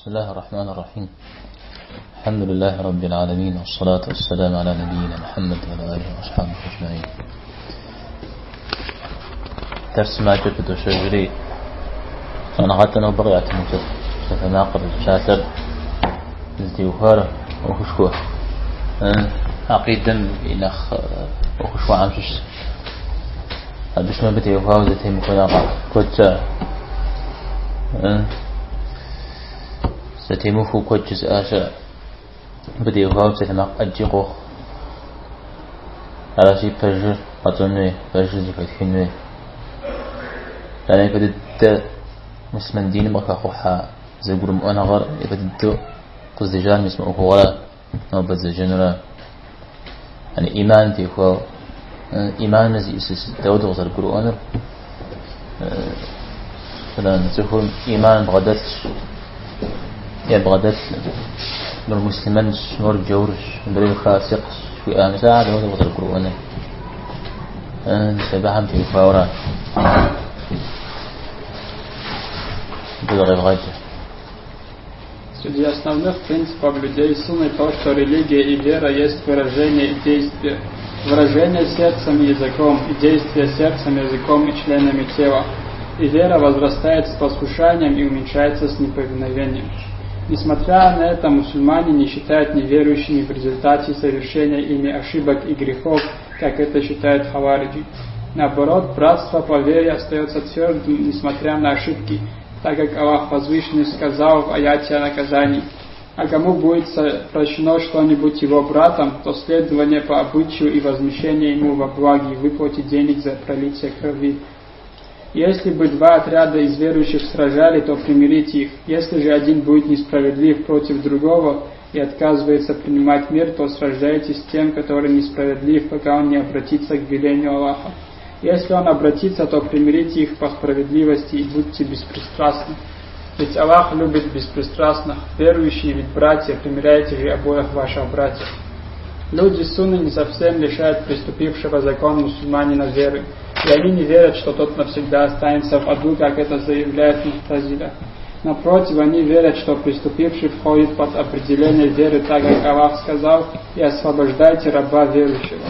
بسم الله الرحمن الرحيم. الحمد لله رب العالمين والصلاة والسلام على نبينا محمد وعلى آله وأصحابه أجمعين. Дерс мащӏэ пыдощэжри, щӏэныгъэлӏым нобэ къиӏэтыну псалъэмакъыр, псалъэр зытеухуар ӏуэхушхуэ. Акъидэм и нэхъ ӏуэхушхуэхэм щыщ. Абы щыгъуэм абы теухуауэ зэтемыхуэныгъэ куэд щыӏэ. Зэтемыхуэу куэд жызыӏа щыӏэ. Абы теухуауэ псалъэмакъ ӏэджи къохъу. Аращи, пэжыр къэтщӏэн хуей, пэжыр зэхэтхын хуей. Итӏанэ япэ дыдэ муслъымэн диным къыхэхъухьа зэгурымыӏуэныгъэр япэ дыдэу къыздежьар мис мы ӏуэхугъуэра, нобэ дызэджэнура. Яни иман теухуауэ, иманыр зиӏысыр дауэ къызэрыгурыӏуэнур? Цӏыхум иман бгъэдэлъщ е бгъэдэлъкъым. Мыр муслъымэнщ, мыр джаурщ, мыдрейр фасикъщ жыхуиӏа мис ар дауэ къызэрыгурыӏуэнур? Мис абыхэм теухуауэра. Абы дыкъевгъаджэ. Среди основных принципов людей сунны то, что религия и вера есть выражение и действие. Выражение сердцем и языком, и действие сердцем, языком и членами тела. И вера возрастает с послушанием и уменьшается с неповиновением. Несмотря на это, мусульмане не считают неверующими в результате совершения ими ошибок и грехов, как это считают хавариджи. Наоборот, братство по вере остается твердым, несмотря на ошибки, так как Аллах Возвышенный сказал в аяте о наказании: «А кому будет прощено что-нибудь его братом, то следование по обычаю и возмещение ему во благе, выплате денег за пролитие крови. Если бы два отряда из верующих сражали, то примирите их. Если же один будет несправедлив против другого и отказывается принимать мир, то сражайтесь с тем, который несправедлив, пока он не обратится к велению Аллаха. Если он обратится, то примирите их по справедливости и будьте беспристрастны. Ведь Аллах любит беспристрастных. Верующие ведь братья, примиряйте же обоих ваших братьев». Люди сунны не совсем лишают преступившего закон мусульманина веры, и они не верят, что тот навсегда останется в аду, как это заявляет Мутазиля. Напротив, они верят, что преступивший входит под определение веры, так как Аллах сказал: «И освобождайте раба верующего».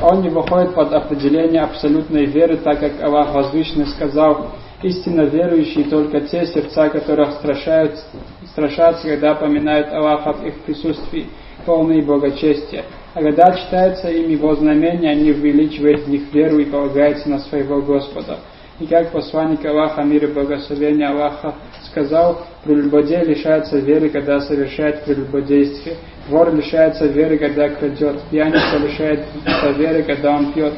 Он не выходит под определение абсолютной веры, так как Аллах Возвышенный сказал: «Истинно верующие только те сердца, которых страшатся, когда поминают Аллаха в их присутствии, полные благочестия. А когда читается им его знамения, они увеличивают в них веру и полагаются на своего Господа». И как посланник Аллаха, мир и благословение Аллаха, сказал: прелюбодей лишается веры, когда совершает прелюбодействие, вор лишается веры, когда крадет, пьяница лишается веры, когда он пьет.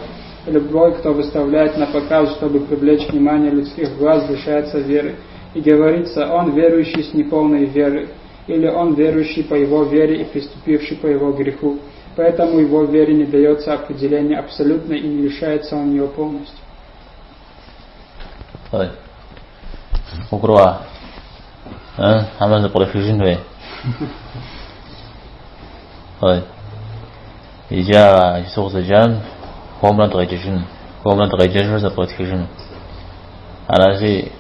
Любой, кто выставляет на показ, чтобы привлечь внимание людских глаз, лишается веры. И говорится: он верующий с неполной верой, или он верующий по его вере и преступивший по его греху. Поэтому его вере не дается определение абсолютно и не лишается он ее полностью. طيب. Угурыӏуа? Хьэмэ зэпкърыхыжын хуей? طيب. Иджы а иджыпсту къызэджам хуэмурэ дыкъеджэжын, хуэмурэ дыкъеджэжурэ зэпкърытхыжын. Аращи,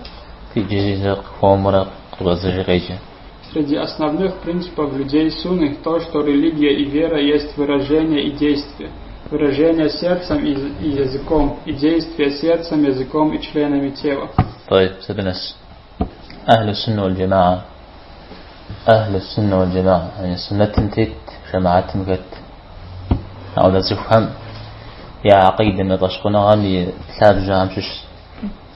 иджыри зэ хуэмурэ къыщӏэдзэжи къеджэ. Среди основных принципов людей сунны то, что религия и вера есть выражение и действие. Выражение сердцем и языком, и действие сердцем, языком и членами тела. طيب, سبنس. أهل السنة والجماعة. أهل السنة والجماعة. يعني سنة تيت جماعة كت. أو цӏыхухэм я акъидэм, я фӏэщхъуныгъэм и лъабжьэхэм щыщ,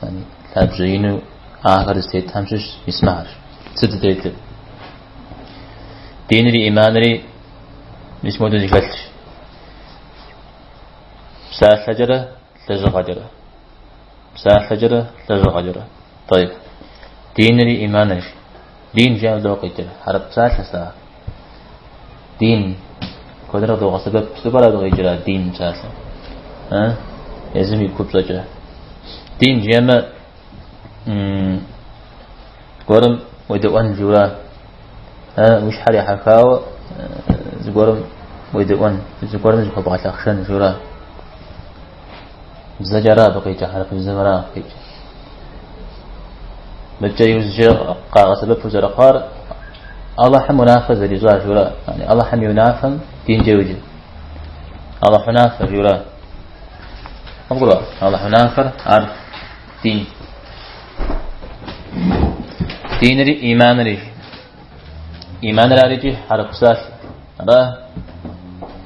يعني лъабжьэ ину ахэр зытетхэм щыщ мис мыхэрщ. Сыт зытетыр? Динри иманри мис мыуэдэу зэхэлъщ. Псалъэкӏэрэ лэжьыгъэкӏэрэ. Псалъэкӏэрэ лэжьыгъэкӏэрэ. طيب. Динри иманырщ. Дин жиӏэм дауэ къикӏыр? Хьэрып псалъэщ ар. Дин. Куэдрэ къыдогъэсэбэп. Сыту пӏэрэ абы къикӏыр а дин псалъэм? А? Езым и купщӏэкӏэ. Дин жиӏэмэ, зыгуэрым уедэӏуэн жиӏэура? Уи щхьэр ехьэхауэ зыгуэрым уедэӏуэн, зыгуэрым зыхуэбгъэлъэхъшэн жиӏэура? Бзэкӏэ ара абы къикӏыр, хьэрыпыбзэм ара къикӏыр. Мыдкӏэ иужькӏэ къагъэсэбэпу зэрыхъуар Аллахьым унафэ зэрищӏа жиӏэурэ, Аллахьым и унафэм динкӏэ йоджэ. Аллахь унафэ жиӏэурэ. Къыбгурыӏуа? Аллахь унафэр ар дин. Динри иманри. Иманыр ар икӏи хьэрып псалъэ. Ара?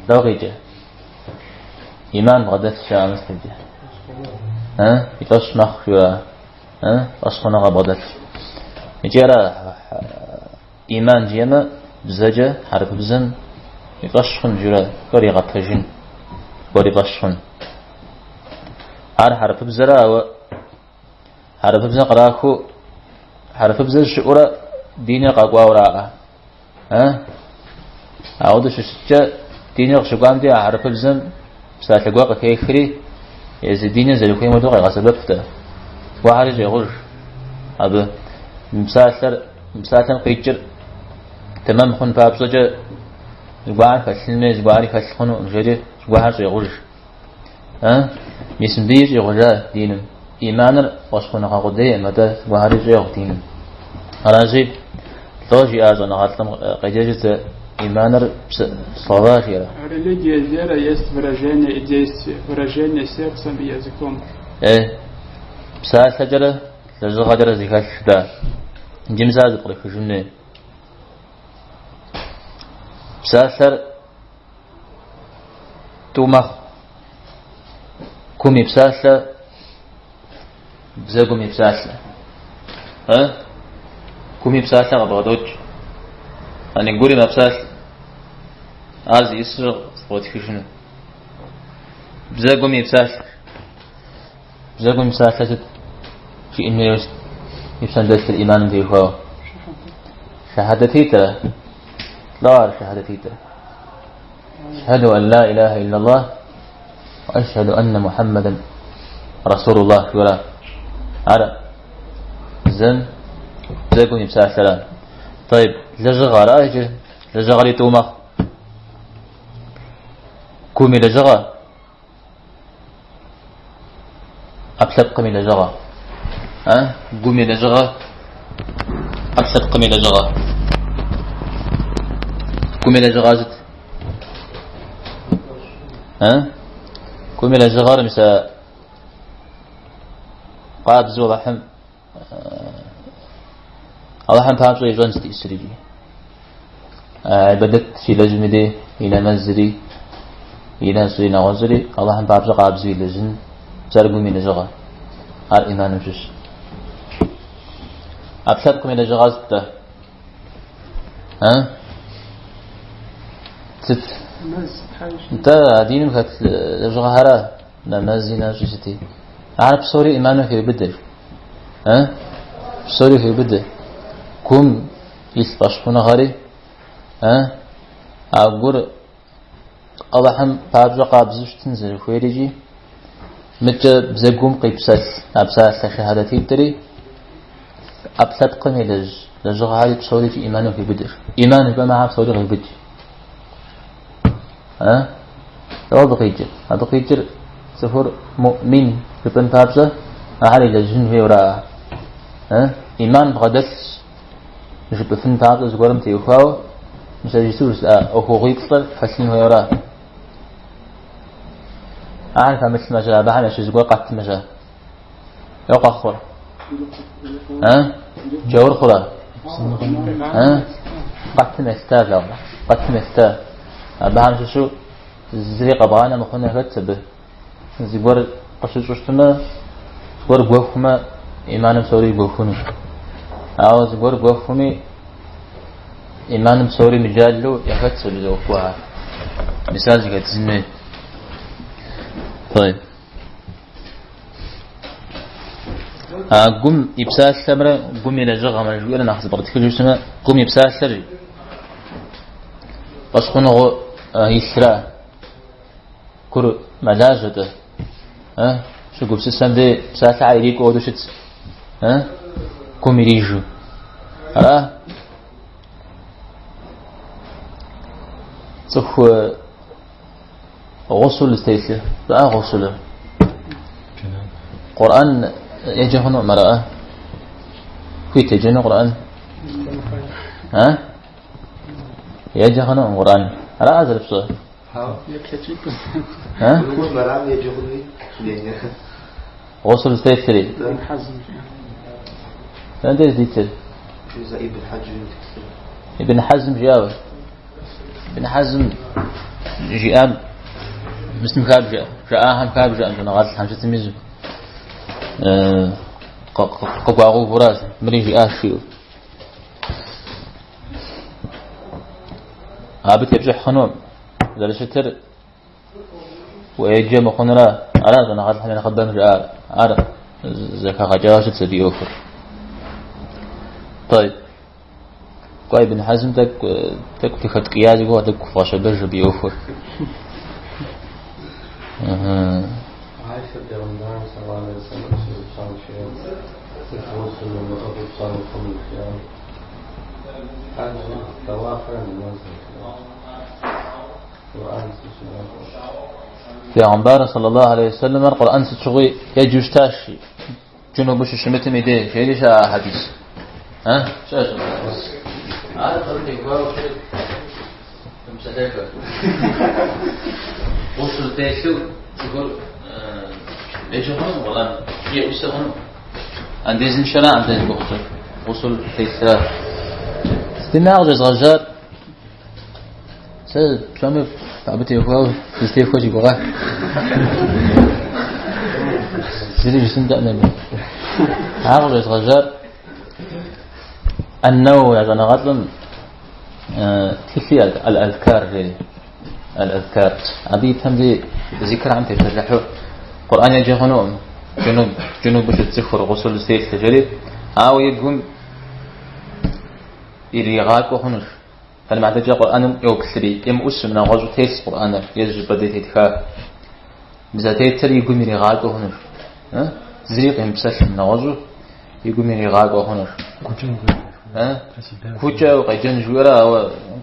Дауэ къикӏыр? Иман бгъэдэлъ жаӏэмэ сыт къикӏыр? И фӏэщ мэхъу жиӏэурэ. Фӏэщхъуныгъэ бгъэдэлъ. Икӏи ара иман жиӏэмэ, бзэкӏэ хьэрыпыбзэм и фӏэщ хъун жиӏэурэ, зыгуэр игъэпэжын, зыгуэр и фӏэщ хъун. Ар хьэрыпыбзэра, ауэ хьэрыпыбзэ кърахыу, хьэрыпыбзэр щыӏэурэ диныр къэкӏуауэраӏэ. Ауэдэу щыщыткӏэ диныр къыщыкӏуам де а хьэрыпыбзэм псалъэ гуэр къыхехри, езы диныр зэрыхуейм хуэдэу къегъэсэбэп-тӏэ. Зыгуэрхэри щӏегъуж абы. Мы псалъэр, мы псалъэм къикӏыр тэмэм хъун папщӏэкӏэ зыгуэрхэр хэлъын хуей, зыгуэрхэри хэлъ хъунукъым, жери зыгуэрхэр щӏегъуж. Мис мыбыи щӏигъужа диным. Иманыр фӏэщхъуныгъэ къудейкъым, атӏэ зыгуэрхэри щӏегъу диным. Аращи, лӏо жиӏа щӏэныгъэлӏым къеджэжыт иманыр слова жиӏэрэ. Религия вера есть выражение и действие, выражение сердцем и языком. Псалъэкӏэрэ лэжьыгъэкӏэрэ зэхэлъ жытӏа. Иджы мис ар зэпкърыхыжын хуей. Псалъэр Тӏу мэхъу. Гум и псалъэ, бзэгум и псалъэ. Гум и псалъэ къыбгъэдокӏ. Ани гури мэпсалъэ. Ар зиӏысыр зэпкърытхыжыну. Бзэгум и псалъэ. Бзэгум и псалъэ сыт? Жиӏэн хуейуэ сыт? И пщэм дэлъыр иманым теухуауэ. Шэхьадэтитӏрэ? Лӏо ар шэхьадэтитӏыр. Ашхьэду ан ла илаха иллаллах, ва ашхьэду анна Мухьэммэдэн Расулуллах жиӏэра. Ар бзэм, бзэгум и псалъэра. Тӏэйб, лэжьыгъэ ара иджы? Лэжьыгъэри тӏу мэхъу. Гум и лэжьыгъэ, ӏэпкълъэпкъым и лэжьыгъэ. Гум и лэжьыгъэ, ӏэпкълъэпкъым и лэжьыгъэ. Гум и лэжьыгъэ сыт? Гум и лэжьыгъэр мис а къабзэу Алыхьым Алыхьым папщӏэ ищӏэн сыт исыр икӏи. Ибадэт щилэжьым и дей, и нэмэзри, и нэщӏри, нэгъуэщӏри Алыхьым папщӏэ къабзэу илэжьын, мис ар гум и лэжьыгъэ. Ар иманым щыщ. ӏэпкълъэпкъым и лэжьыгъэ сыт-тӏэ? Сыт? Нтӏэ, а диным хэт лэжьыгъэхэра? Нэмэзи, нэщӏи сыти. Ар псори иманым хеубыдэ. Псори хеубыдэ. Гум илъ фӏэщхъуныгъэри, а гур Алыхьым папщӏэ къабзэу щытын зэрыхуейр икӏи, мыдкӏэ бзэгум къипсэлъ а псалъэ шэхьадэтитӏри, ӏэпкълъэпкъым илэжь лэжьыгъэхэри псори икӏи иманым хеубыдэ. Иман жыпӏэмэ, ахэр псори къеубыд. Дауэ абы къикӏыр? Абы къикӏыр цӏыхур муӏмин жыпӏэн папщӏэ ахэр илэжьын хуейуэра? Иман бгъэдэлъщ жыпӏыфын папщӏэ зыгуэрым теухуауэ, мис а иджыпсту жысӏа ӏуэхугъуиплӏыр хэлъын хуейуэра? Ахэр хэмылъмэ-щэ, абыхэм ящыщ зыгуэр къэтмэ-щэ? Дауэ къэхъур? Джаур хъурэ? Къэтым елъыта, жаӏэ. Къэтым елъыта. Абыхэм щыщу зыри къэбгъанэ мыхъуну хэтщ абы. Зыгуэр къыщыщӏу щытмэ, зыгуэр гуэхумэ, иманым псори гуэхунущ. Ауэ зыгуэр гуэхуми, иманым псори мыджалэу яхэтщ абы зы ӏуэхугъуэхэр. Мис ар зыхэтзын хуей. Тӏэйб. А гум и псалъэмрэ гум и лэжьыгъэмрэ жыхуиӏэр нэхъ зэпкърытхыжу щытмэ, гум и псалъэр фӏэщхъуныгъэу илърэ гур мэлажьэ-тӏэ. Щыгупсысэм дей псалъэхэр ирикӏуэ хуэдэу щытщ. Гум ирижу. Ара? Цӏыху Гъусул зытелъыр. Щыӏэ гъусулыр? Къурӏэн еджэ хъунукъым, ара? Хуит еджэну Къурӏэн? А? Еджэ хъунукъым Къурӏэн. Ара зэрыпщӏэр? Гъусл зытелъри. Дэнэ деж здитыр? Ибн Хьэзм жиӏауэ. Ибн Хьэзм жиӏам мысым хабжэ, жаӏахэм хабжэкъым щӏэныгъэлӏхэм сытми къыгуагъэувуращ, мыри жиӏащ жиӏэу. Абы тепщӏыхь хъуну зэрыщытыр уеджэ мыхъунурэ, ара щӏэныгъэлӏхэм я нэхъыбэм жаӏар, ар зэхэгъэкӏауэ щытщ абы и ӏуэхур. طيب. Кӏуэ Ибн Хьэзм тӏэкӏу тӏэкӏу дыхэткӏия зи гугъэ тӏэкӏу вгъэщэбэж абы и ӏуэхур. Гӏайшэ бегъымбарым саллаллаху алейхи вассалам щеупщӏам жиӏэу, сыт гъусл умыӏыгъыу пщӏэну хъуну жиӏэу. Хьэджыр, тӏэуафрэ нэмэзыр жиӏэу. Къурӏэн сыт щыгъуи. Пегъымбар саллаллаху алейхи вассаламыр Къурӏэн сыт щыгъуи еджэу щытащ. Джунубу щыщымытым и деж, жери щыӏэ хьэдис. А? Щыӏэщ хьэдис. Ар абы теухуауэ щыт псалъэхэр. Гъусл телъу цӏыхур еджэ хъуну, Къурӏэн еӏусэ хъуну. Андезыншэра андез гугъущӏыр, гъусл телъра. Сытми ар къыщӏезгъэжьар Сэ псоми абы теухуауэ фызэтехуэ си гугъэ. Зыри жысӏэнтэкъым абы. Ар къыщӏезгъэжьар Ан-Нэуэуи а щӏэныгъэлӏым тхылъ иӏэт Аль-Азкар жери. Аль-Азкар. Абы и пэм дей зикрхэм тепсэлъыхьу Къурӏэн еджэ хъунукъым. Джунуб, джунубу щыт цӏыхур, гъусл зытелъыр жери. Ауэ и гум иригъакӏуэ хъунущ. Псалъэм хьэтыркӏэ Къурӏэным йоплъри, емыӏусу, нэгъуэщӏу телъ Къурӏэныр, е зыщӏыпӏэ дей тетха. Бзэтетыр и гум иригъакӏуэ хъунущ. Зыри къимыпсэлъым, нэгъуэщӏу и гум иригъакӏуэ хъунущ. Гукӏэ укъеджэн жыхуиӏэрэ, ауэ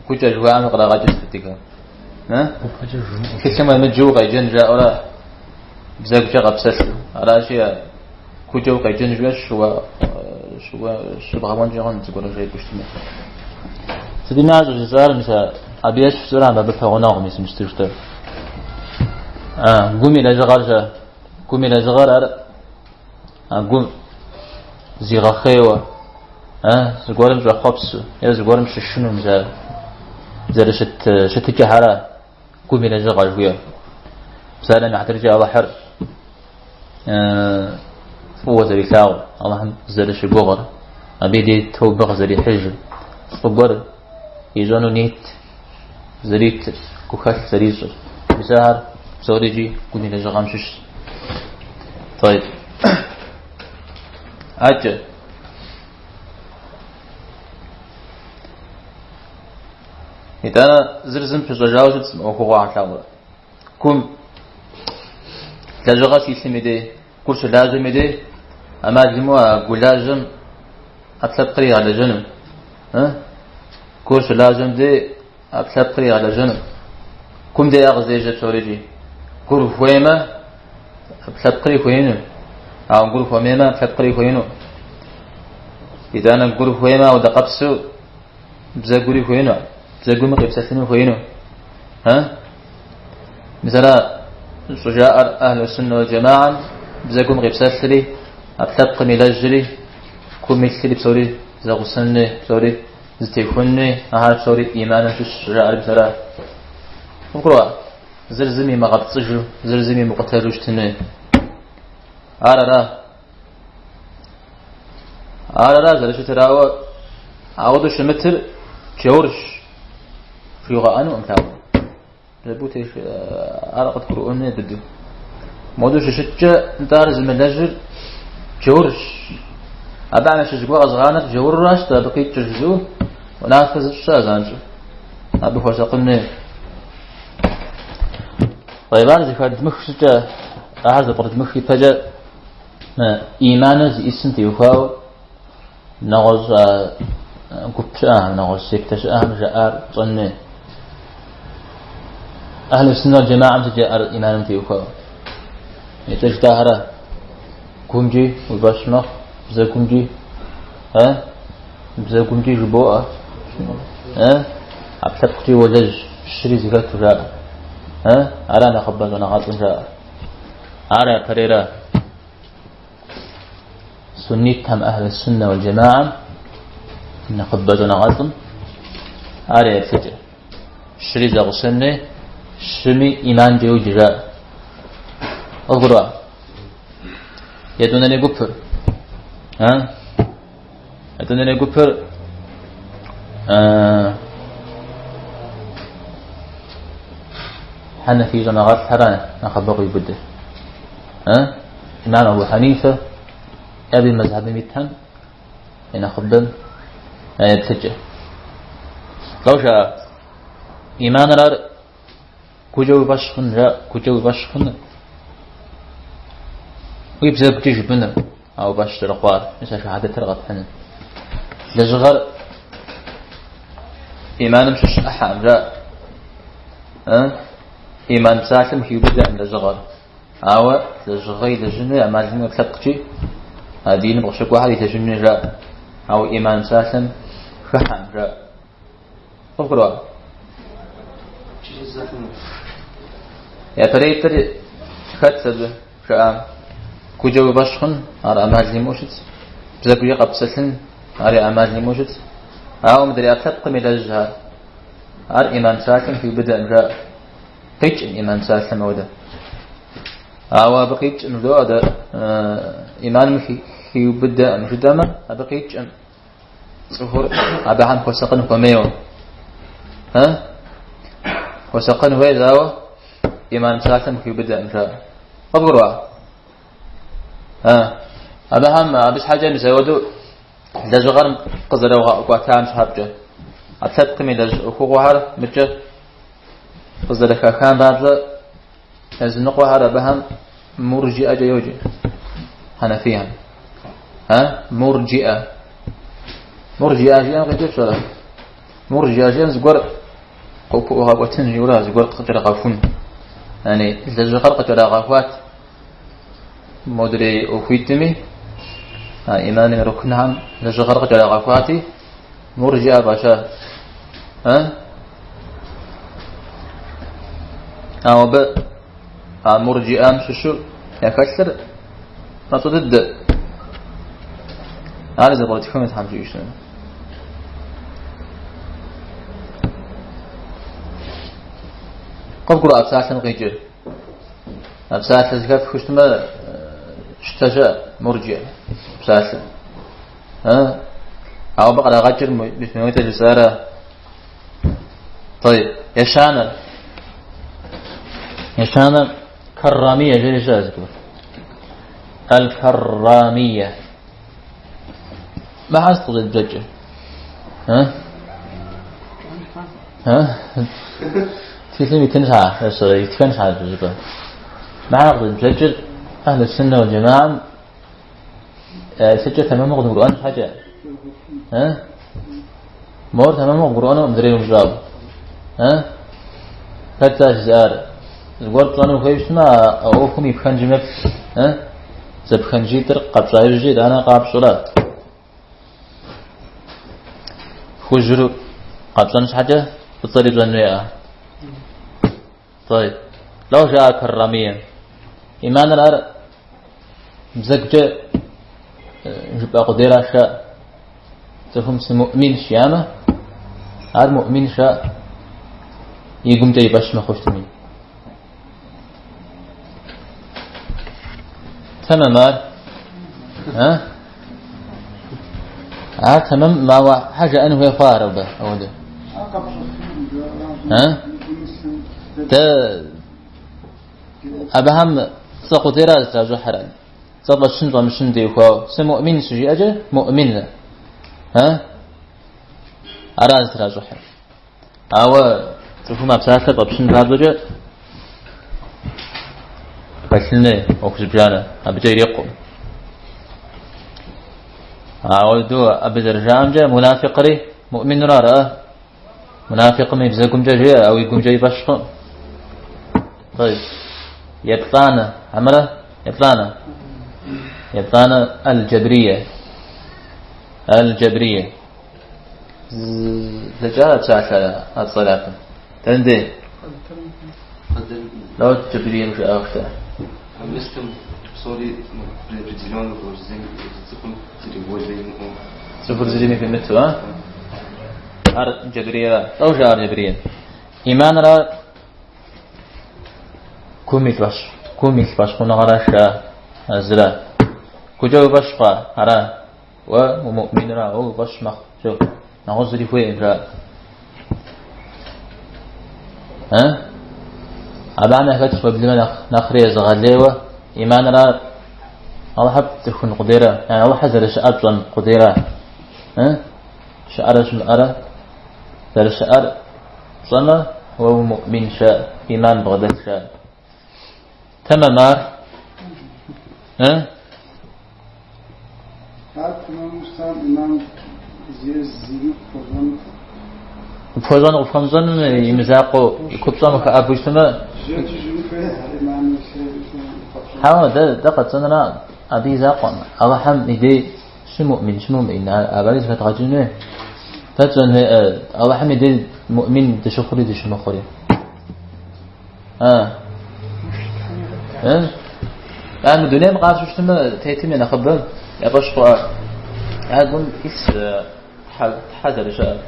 гукӏэ жыхуаӏэм кърагъэкӏыр сыт адыгэм? Тхылъым уемыджэу укъеджэн жаӏэурэ бзэгукӏэ къэпсэлъу. Аращи, гукӏэ укъеджэн жыхуиӏэр щыбгъэуэнкӏэ хъун зыгуэрэ жепӏэу щытмэ. Сытми ар щӏыжысӏар, мис абы ещхь жысӏэрам, абы пэгъунэгъу мис мис жытӏэр. Гум и лэжьыгъэр щэ? Гум и лэжьыгъэр ар а гум зигъэхъейуэ, зыгуэрым щӏэхъуэпсу е зыгуэрым щышыну мис ар зэрыщыт щытыкӏэхьэра гум и лэжьыгъэр жыхуиӏэр. Псалъэм и хьэтыркӏэ Алыхьыр фӏыуэ зэрилъагъур, Алыхьым зэрыщыгугъыр, абы и дей тобэ къызэрихьыжыр, фӏы гуэр ищӏэну нет зэритыр, гухэлъ зэрищӏыр. Мис ахэр псори икӏи гум и лэжьыгъэм щыщщ. طيب. Адэкӏэ. Итӏанэ зыр зым пыщӏэжауэ щытщ мы ӏуэхугъуэхэр лъагъурэ. Гум лэжьыгъэ щилъым и дей, гур щылажьэм и дей, ӏэмал имыӏэу а гу лажьэм ӏэпкълъэпкъыр игъэлэжьэну. Гур щылажьэм дей ӏэпкълъэпкъыр игъэлэжьэну. Гум дей ар къыздежьэ псорикӏи. Гур хуеймэ, ӏэпкълъэпкъри хуеину. Ауэ гур хуэмеймэ, ӏэпкълъэпкъри хуеину. Итӏанэ гур хуеймэ, ауэдэ къабзэу бзэгури хуеину, бзэгуми къипсэлъыну хуеину. Мис ара щӏыжаӏэр ахьлу суннэ уал джэмаам бзэгум къипсэлъри, ӏэпкълъэпкъым илэжьри, гум илъри псори зэгъусэнуи, псори зытехуэнуи, ахэр псори иманым щыщ щӏыжаӏэр мис ара. Къывгурыӏуа? Зыр зым имыгъэпцӏыжу, зыр зым имыкъутэжу щытынуи. Ар ара? Ар ара зэрыщытыр, ауэ ауэдэу щымытыр джаурщ жуигъэӏэнукъым лъагъуэ. Зэбу теш ар къытгурыӏуэну быдэу. Модэу щыщыткӏэ, нтӏэ ар зымылэжьыр джаурщ. Абы ящыщ гуэр къэзыгъанэр джаурращ, абы къикӏыр жызыӏэу унафэ зыщӏ щыӏэ занщӏэу. Абы хуэсакъын хуей. طيب ар зэхэдмых щӏыкӏэ, ахэр зэпкърыдмых ипэкӏэ иманыр зиӏисым теухуауэ нэгъуэщӏ гуп щыӏэхэм, нэгъуэщӏ сектэ щыӏэхэм жаӏар тщӏэн хуей. Ахьлу суннэ уал джэмаам сыт жаӏэр иманым теухуауэ? Итӏэ жытӏахэрэ гумкӏи уи фӏэщ мэхъу, бзэгумкӏи, бзэгумкӏи жыбоӏэ. ӏэпкълъэпкъкӏи уолэжь, щыри зэхэту жаӏэ. Ара нэхъыбэ щӏэныгъэлӏым жаӏэр. Ар япэрейра. Суннитхэм أهل السنة والجماعة нэхъыбэ щӏэныгъэлӏым ар я еплъыкӏэ. Щыри зэгъусэн хуей, щыми иманкӏэ йоджэ жаӏэ. Къывгурыӏуа? Етӏуанэрей гупыр. Етӏуанэрей гупыр Хьэнэфий щӏэныгъэлӏхэр нэхъыбэ къиубыдыр. Имам Абу Хьэнифэ абы и мэзхьэбым итхэм я нэхъыбэм я еплъыкӏэ. Лӏо жаӏэ, иманыр ар гукӏэ уи фӏэщ хъун, жаӏэ, гукӏэ уи фӏэщ хъуныр. Уи бзэгукӏэ жыпӏэныр, а уи фӏэщ зэрыхъуар, мис а шэхьадэтыр къэпхьыныр. Лэжьыгъэр иманым щыщ ӏыхьэкъым, жаӏэ. Иман псалъэм хиубыдэкъым лэжьыгъэр. Ауэ лэжьыгъэ илэжьын хуей ӏэмал имыӏэу ӏэпкълъэпкъкӏи а диным къыщыкӏуахэр илэжьын хуей жаӏэ. Ауэ иман псалъэм хыхьэкъым, жаӏэ. Къывгурыӏуа? Япэрейтӏыр хэт абы жаӏам? Гукӏэ уи фӏэщ хъун, ар ӏэмал имыӏэу щытщ. Бзэгукӏэ къэпсэлъын, ари ӏэмал имыӏэу щытщ. Ауэ мыдрей ӏэпкълъэпкъым илэжьхэр, ар иман псалъэм хиубыдэкъым, жаӏэ. Къикӏым иман псалъэм ауэдэ. Ауэ абы къикӏым жыдоӏэ дэ иманым хиубыдэкъым жытӏэмэ, абы къикӏым цӏыхур абыхэм хуэсакъын хуэмейуэ. Хуэсакъын хуейщ, ауэ иман псалъэм хиубыдэкъым жаӏэ. Къывгурыӏуа? Абыхэм абы щхьэкӏэ мис ауэдэу лэжьыгъэр къызэрагъэкӏуэтам щхьэкӏэ, ӏэпкълъэпкъым илэжь ӏуэхугъуэхэр мыкӏэ къызэрыхахам папщӏэ языныкъуэхэр абыхэм мурджиӏэкӏэ йоджэ, хьэнэфихэм. Мурджиӏэ. Мурджиӏэ жиӏэм къикӏыр пщӏэрэ? Мурджиӏэ жиӏэм зыгуэр къыпыӏугъэкӏуэтын жиӏэурэ, зыгуэр къыкӏэрыгъэхун. Яни лэжьыгъэр къыкӏэрагъэхуат модрей ӏуэхуитӏми, а иманым и рукнхэм лэжьыгъэр къыкӏэрагъэхуати, мурджиӏэ фӏаща. Ауэ абы а мурджиӏэм щыщу яхэлъыр мащӏэ дыдэ. Ар зэпкърытхыну Тхьэм жиӏэщ. Къывгурыӏуа псалъэм къикӏыр? А псалъэ зэхэфхыу щытмэ, щытэ щыӏэ, мурджиӏэ псалъэ. Ауэ абы кърагъэкӏыр мис мыуитӏэ жысӏара. طيب ещанэр. Ещанэр каррамия жери щыӏэ зыгуэр. Аль-каррамия. Мыхьэр сыт къызэдбжэкӏыр? Тхылъым итын щхьа, итхэн щхьа жыпӏэ. Мыхьэр къызэдбжэкӏыр أهل السنة والجماعة еплъыкӏэ тэмэму къыдгурыӏуэн щхьэкӏэ. Мор тэмэму къыбгурыӏуэну мыдрейр умыщӏауэ. Хэт ар жызыӏар? Зыгуэр пщӏэну ухуейуэ щытмэ, а ӏуэхум и пхэнжым еплъ. Зэпхэнжитӏыр къэпщӏа иужькӏэ итӏанэ къапщӏэрэ? Хужьыр къэпщӏэн щхьэкӏэ фӏыцӏэри пщӏэн хуейӏэ. طيب. Лӏо жаӏэ каррамие. Иманыр ар бзэгукӏэ жыпӏэ къудейра жаӏэ. Цӏыхум сымуӏминщ жиӏамэ, ар муӏмин жаӏэ. И гумкӏэ и фӏэщ мыхъуу щытми. Тэмэм ар? А? Ар тэмэм, ауэ хьэ жаӏэн хуей хъуа ар абы, ауэдэ? А? Дэ абыхэм цӏэ къудейра зытращӏыхьыр, цӏэ фӏэщын фӏэмыщын теухуауэ. Сымуӏмин щыжиӏэкӏэ, муӏмин. А? Ара зытращӏыхьыр. Ауэ цӏыхум а псалъэр фӏэпщын папщӏэкӏэ хэлъын хуей ӏуэху зыбжанэ, абыкӏэ ирикъукъым. Ауэдэу абы зэрыжаӏэмкӏэ мунафикъри муӏминура ара? Мунафикъым и бзэгумкӏэ жеӏэ, ауэ и гумкӏэ и фӏэщ хъукъым. طيب. Еплӏанэ, хьэмэрэ? Еплӏанэ. Еплӏанэ аль-джабрие. Аль-джабрие. Блэкӏа псалъэ а цӏэр япэм. Дэнэ дей? Лӏот Джабрием жиӏауэ щыта. А местом псори предопределенно было, цӏыхум зыри воля имыӏэу. Цӏыхур зыри хуимыту, а? Ар Джабриера. Лӏо жаӏар Джабрием. Иманра гум илъ фӏэщ, гум илъ фӏэщхъуныгъэращ а зыра. Гукӏэ уи фӏэщ хъуа, ара? Уэ умуӏминра, уэ уи фӏэщ мэхъу, жо. Нэгъуэщӏ зыри хуейкъым, жаӏэ. А? Абыхэм яхэтщ уеблэмэ нэхъри езыгъэлейуэ иманыр ар Алыхьыр пцӏыхун къудейра, яни Алыхьыр зэрыщыӏэр пщӏэн къудейра. А? Щыӏэрэ щымыӏэрэ зэрыщыӏэр пщӏэмэ, уэ умуӏминщ, иман бгъэдэлъщ. Тэмэм ар? А? Ар тэмэму щытам иман зиӏэр къыпхуэщӏэнут. Къыпхуэщӏэн къыпхуэмыщӏэным и мызакъуэу и купщӏэм хэӏэбу щытмэ, хьэуэ, дэ къэтщӏэнра абы и закъуэм. Алыхьым и дей щымуӏмин, щымуӏмин, абыри зэхэдгъэкӏын хуей. Дэ тщӏэн хуей, Алыхьым и дей муӏмин дыщыхъури дыщымыхъури. А. Э? А мы дунейм къащу щытмэ, тетым я нэхъыбэм я фӏэщ хъуа. Я гум илъщ Тхьэ зэрыщыӏэр.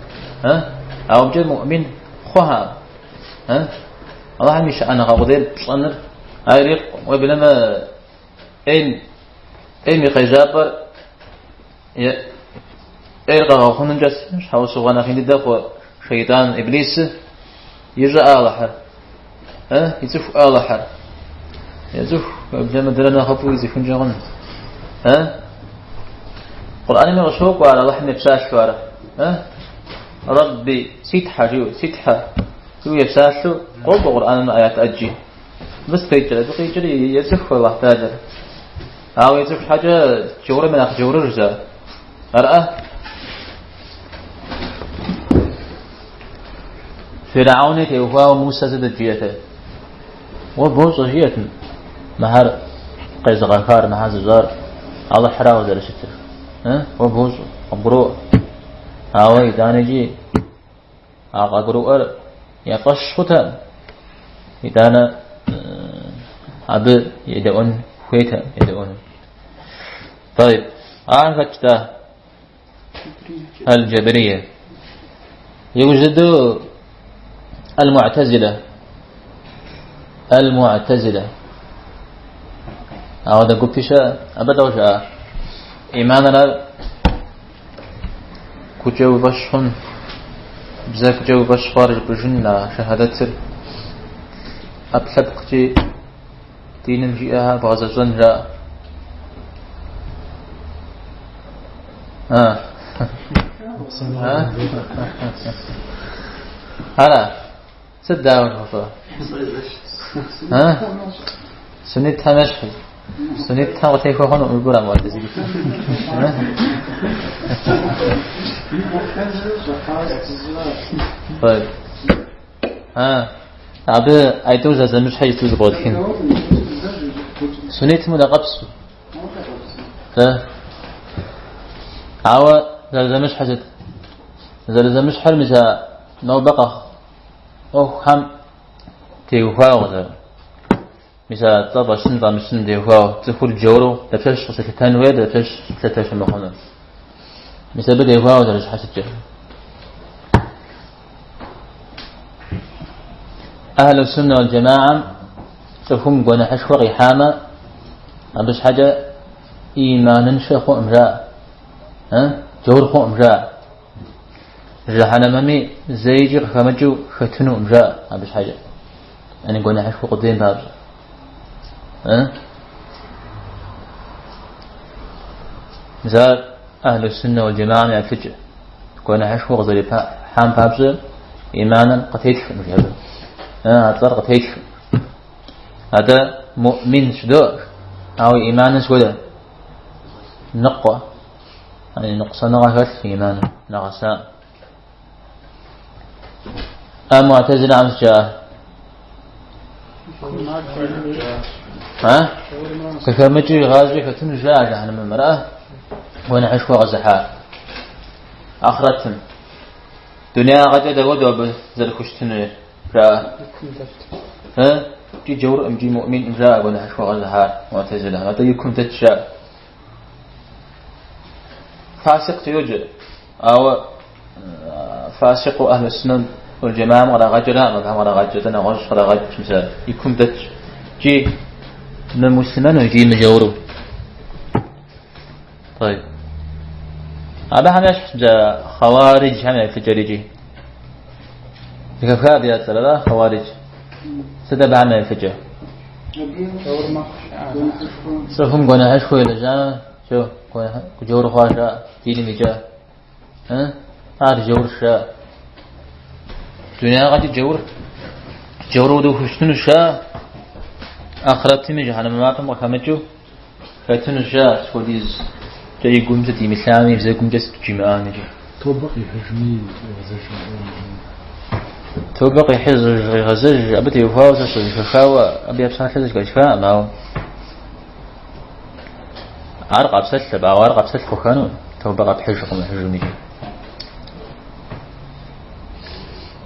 Э? Ауэ абыкӏэ муӏмин хъуха. Э? Алыхьым и щыӏэныгъэ къудейр пщӏэныр ар ирикъукъым. Уеблэмэ ӏейм и къежьапӏэр ӏейр къэгъэхъунымкӏэ щхьэусыгъуэ нэхъ ин дыдэ хъу шейтӏан Иблисыр ищӏэӏэ Алыхьыр? Ицӏыхуӏэ Алыхьыр? Ецӏыху, уеблэмэ дэрэ нэхъыфӏу ицӏыхункӏэ хъун. Къурӏэнми къыщокӏуэ ар Алыхьым епсалъэу ар. Рэбби, си Тхьэ, жиӏэу, си Тхьэ, жиӏэу епсалъэу къокӏуэ Къурӏэным аят ӏэджи. Мыбы сыт къикӏыр? Абы къикӏыр ецӏыху Аллахь Тэхьэлэр. Ауэ ицӏыху щхьэкӏэ джаурым я нэхъ джаурыжщ ар. Арӏэ? Фирауни теухуауэ Мусэ сытыт жиӏэтэ? Уэ бощӏэ жиӏэт мыхьэр къезыгъэхар, мыхьэр зыщӏар Алыхьрауэ зэрыщытыр. Уэ бощӏэ, къыбгуроӏуэ. Ауэ итӏанэкӏи а къагурыӏуэр я фӏэщ хъутэкъым. Итӏанэ абы едэӏуэн хуейтэкъым, едэӏуэну. طيب, ар хэт жытӏа? Аль-Джабрия. Иужь дыдэу Аль-Му'тазила. Аль-Му'тазила. Ауэдэ гупи щыӏэ, абы лӏо жаӏа? Иманыр ар гукӏэ уи фӏэщ хъун, бзэгукӏэ уи фӏэщ хъуар жыпӏэжын а шэхьадэтыр ӏэпкълъэпкъкӏи диным жиӏэхэр бгъэзэщӏэн жаӏэ. Ара? Сыт дауэ жыхуэпӏэр? Суннитхэм ещхьщ. Суннитхэм къытехуэ хъуну жыпӏэра муӏтэзилитхэм? طيب. Абы айтӏур зэзэмыщхьэ иту зэбгъэдхын. Суннитым удэкъэпсу. Тэ? Ауэ зэрызэмыщхьэр сыт? Зэрызэмыщхьэр мис а нобэ къэхъу ӏуэхухэм теухуауэ къызэр. Мис а цӏэ фӏэщын фӏэмыщын теухуауэ цӏыхур джауру дапщэщ къыщылъытэн хуейр, дапщэщ лъытэ щымыхъунур. Мис абы теухуауэ зэрыщхьэщыкӏыр. Ахьлу суннэ уал джамаам цӏыхум гуэныхьышхуэ къихьамэ, абы щхьэкӏэ иманыншэ хъуӏым жаӏэ. Джаур хъуӏым жаӏэ. Жыхьэнэмэми зэикӏи къыхэмыкӏыу хэтынукъым жаӏэ абы щхьэкӏэ. Яни гуэныхьышхуэ къудейм папщӏэ. Мис ар Ахьлу суннэ уал джамаам я еплъыкӏэ. Гуэныхьышхуэ къызэрихьам папщӏэ иманыр къытетхым жаӏэ. А цӏэр къытетхым. Атӏэ муӏмин жыдоӏэ, ауэ иманыр сыт хуэдэ? Ныкъуэ. Яни ныкъусаныгъэ хэлъ иманым нэгъэса. А муӏтэзилэхэм сыт жаӏэр? А? Къыхэмыкӏыу игъащӏи хэтыну жаӏэ жыхьэнэмэм, ара? Гуэныхьышхуэ къэзыхьар. Ахърэтым. Дунягъэкӏэ дауэдэу абы зэрыхущытынур жаӏэ. Икӏи джаурӏым, икӏи муӏминӏым жаӏэ гуэныхьышхуэ къэзыхьар муӏтэзилэхэм. Атӏэ и кум дэтщ жаӏэ. Фасикъкӏэ йоджэ, ауэ фасикъыу ахьлу суннэм уэл джэмаам кърагъэкӏыраӏым, абыхэм кърагъэкӏ, атӏэ нэгъуэщӏ кърагъэкӏ, мис ар и кум дэтщ. Икӏи мымуслъымэну, икӏи мыджауру. طيب. Абыхэм ещхьщ мис а хъэуариджхэм я еплъыкӏэр икӏи. Зэхэфха абы я цӏэр, ара хъэуаридж? Сыт абыхэм я еплъыкӏэ? Цӏыхум гуэныхьышхуэ илэжьамэ, всё, джаур хъуа жаӏэ, диным икӏа. Ар джаурщ жаӏэ. Дунягъэкӏи джаур, джауру дыхущытынущ жаӏэ. Ахърэтми жыхьэнэмэ мафӏэм къыхэмыкӏыу хэтынущ жаӏэ, сыт хуэдизкӏэ и гум сыт имылъами, и бзэгумкӏэ сыт жимыӏами икӏи. Тобэ къихьыжми игъэзэжми. Тобэ къихьыж, къигъэзэж, абы теухуауэ сэ сызэхэхауэ, абы я псалъэ зэхэсхаӏым, ауэ ар къапсэлъ абы, ауэ ар къапсэлъ хъухэну, тобэ къэпхьыж къэмыхьыжым икӏи.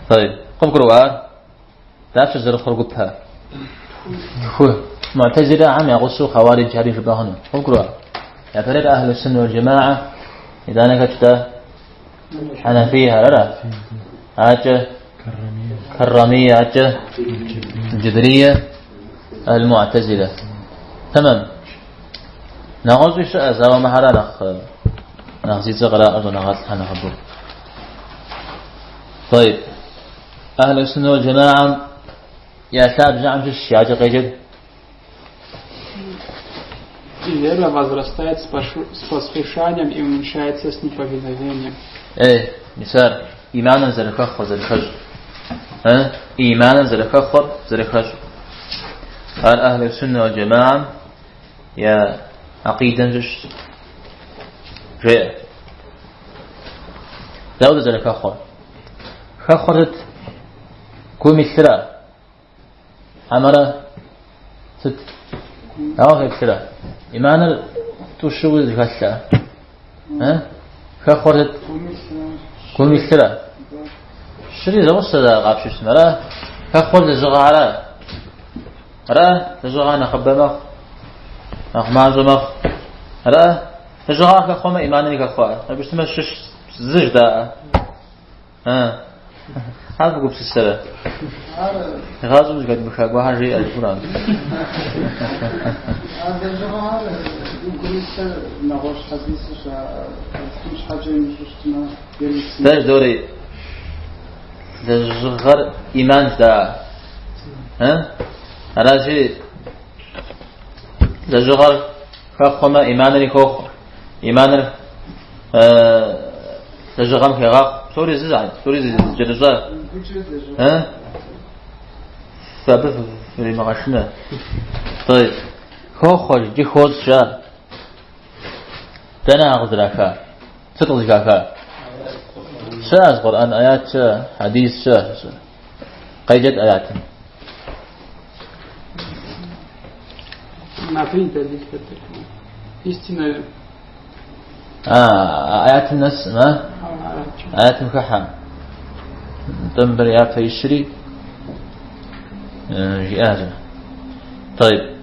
طيب, къывгурыӏуа ар? Дапщэ зэрыхъур гупэ? Тху. Муӏтэзилэхэм я гъусэу хъэуариджхэри жыпӏэ хъуну. Къывгурыӏуа? Япэрейр ахьлу суннэ уэл джэмаӏэ, итӏанэ хэт жытӏа? Хьэнафийхэр, ара? Акӏэ Каррамия, акӏэ Джабрия, Аль-Муӏтэзилэ. Тэмэм. Нэгъуэщӏи щыӏэщ, ауэ мыхьэра нэхъ зи цӏэ къраӏуэ щӏэныгъэлӏхэр нэхъыбэу. طيب. أهل السنة والجماعة я лъабжьэхэм щыщ акӏэ къеджэт. И вера возрастает с послушанием и уменьшается с неповиновением. Эй, мис ар, иманыр зэрыхэхъуэр, зэрыхэщӏ. Э, иманыр зэрыхэхъуэр, зэрыхэщӏ. Ар أهل السنة والجماعة я акъидэм щыщ. Жеӏэ. Дауэ зэрыхэхъуэр? Хэхъуэр сыт? Гум илъыра? Хьэмэрэ сыт? Дауэ феплъырэ? Иманыр тӏу-щыуэ зэхэлъа? Хэхъуэр сыт? Гум илъыра? Щыри зэгъусэ къапщыщтмэ, ара? Хэхъуэр лэжьыгъэхьэра? Ара? Лэжьыгъэ нэхъыбэ мэхъу, нэхъ мащӏэ мэхъу. Ара? Лэжьыгъэ хэхъуэмэ, иманри хэхъуа. Абы щытмэ щыщ зы жыдаӏэ. Ар фыгупсысэрэ? Гъащӏэм зыхэдмыха гуэрхэр жеӏэ жыпӏэу. А лэжьыгъэхэр гум илъыр нэгъуэщӏ хьэдисщ, Алыхьым щхьэкӏэ имыщӏу щытмэ, Дэ жыдори лэжьыгъэр иман жыдаӏэ. Аращи, лэжьыгъэр хэхъуэмэ, иманри хохъуэ. Иманыр лэжьыгъэм хегъахъуэ. Псори зы зыхьэ, псори зыкӏэрыщӏа. Фэ абы фримыгъэшынэ. طيب. Хохъуэ икӏи хощӏ жаӏэ. Дэнэ ар къызэраха? Сыт къызыхаха? Щыӏэщ Къурӏэн аят щыӏэ, хьэдис щыӏэщ. Къеджэт аятым. Абы и дэлил хэтыр. Истинно. А, аятым нэсым, а? Аятым хыхьэм. Нтӏэ мыбыр япэ ищри жиӏащ. طيب.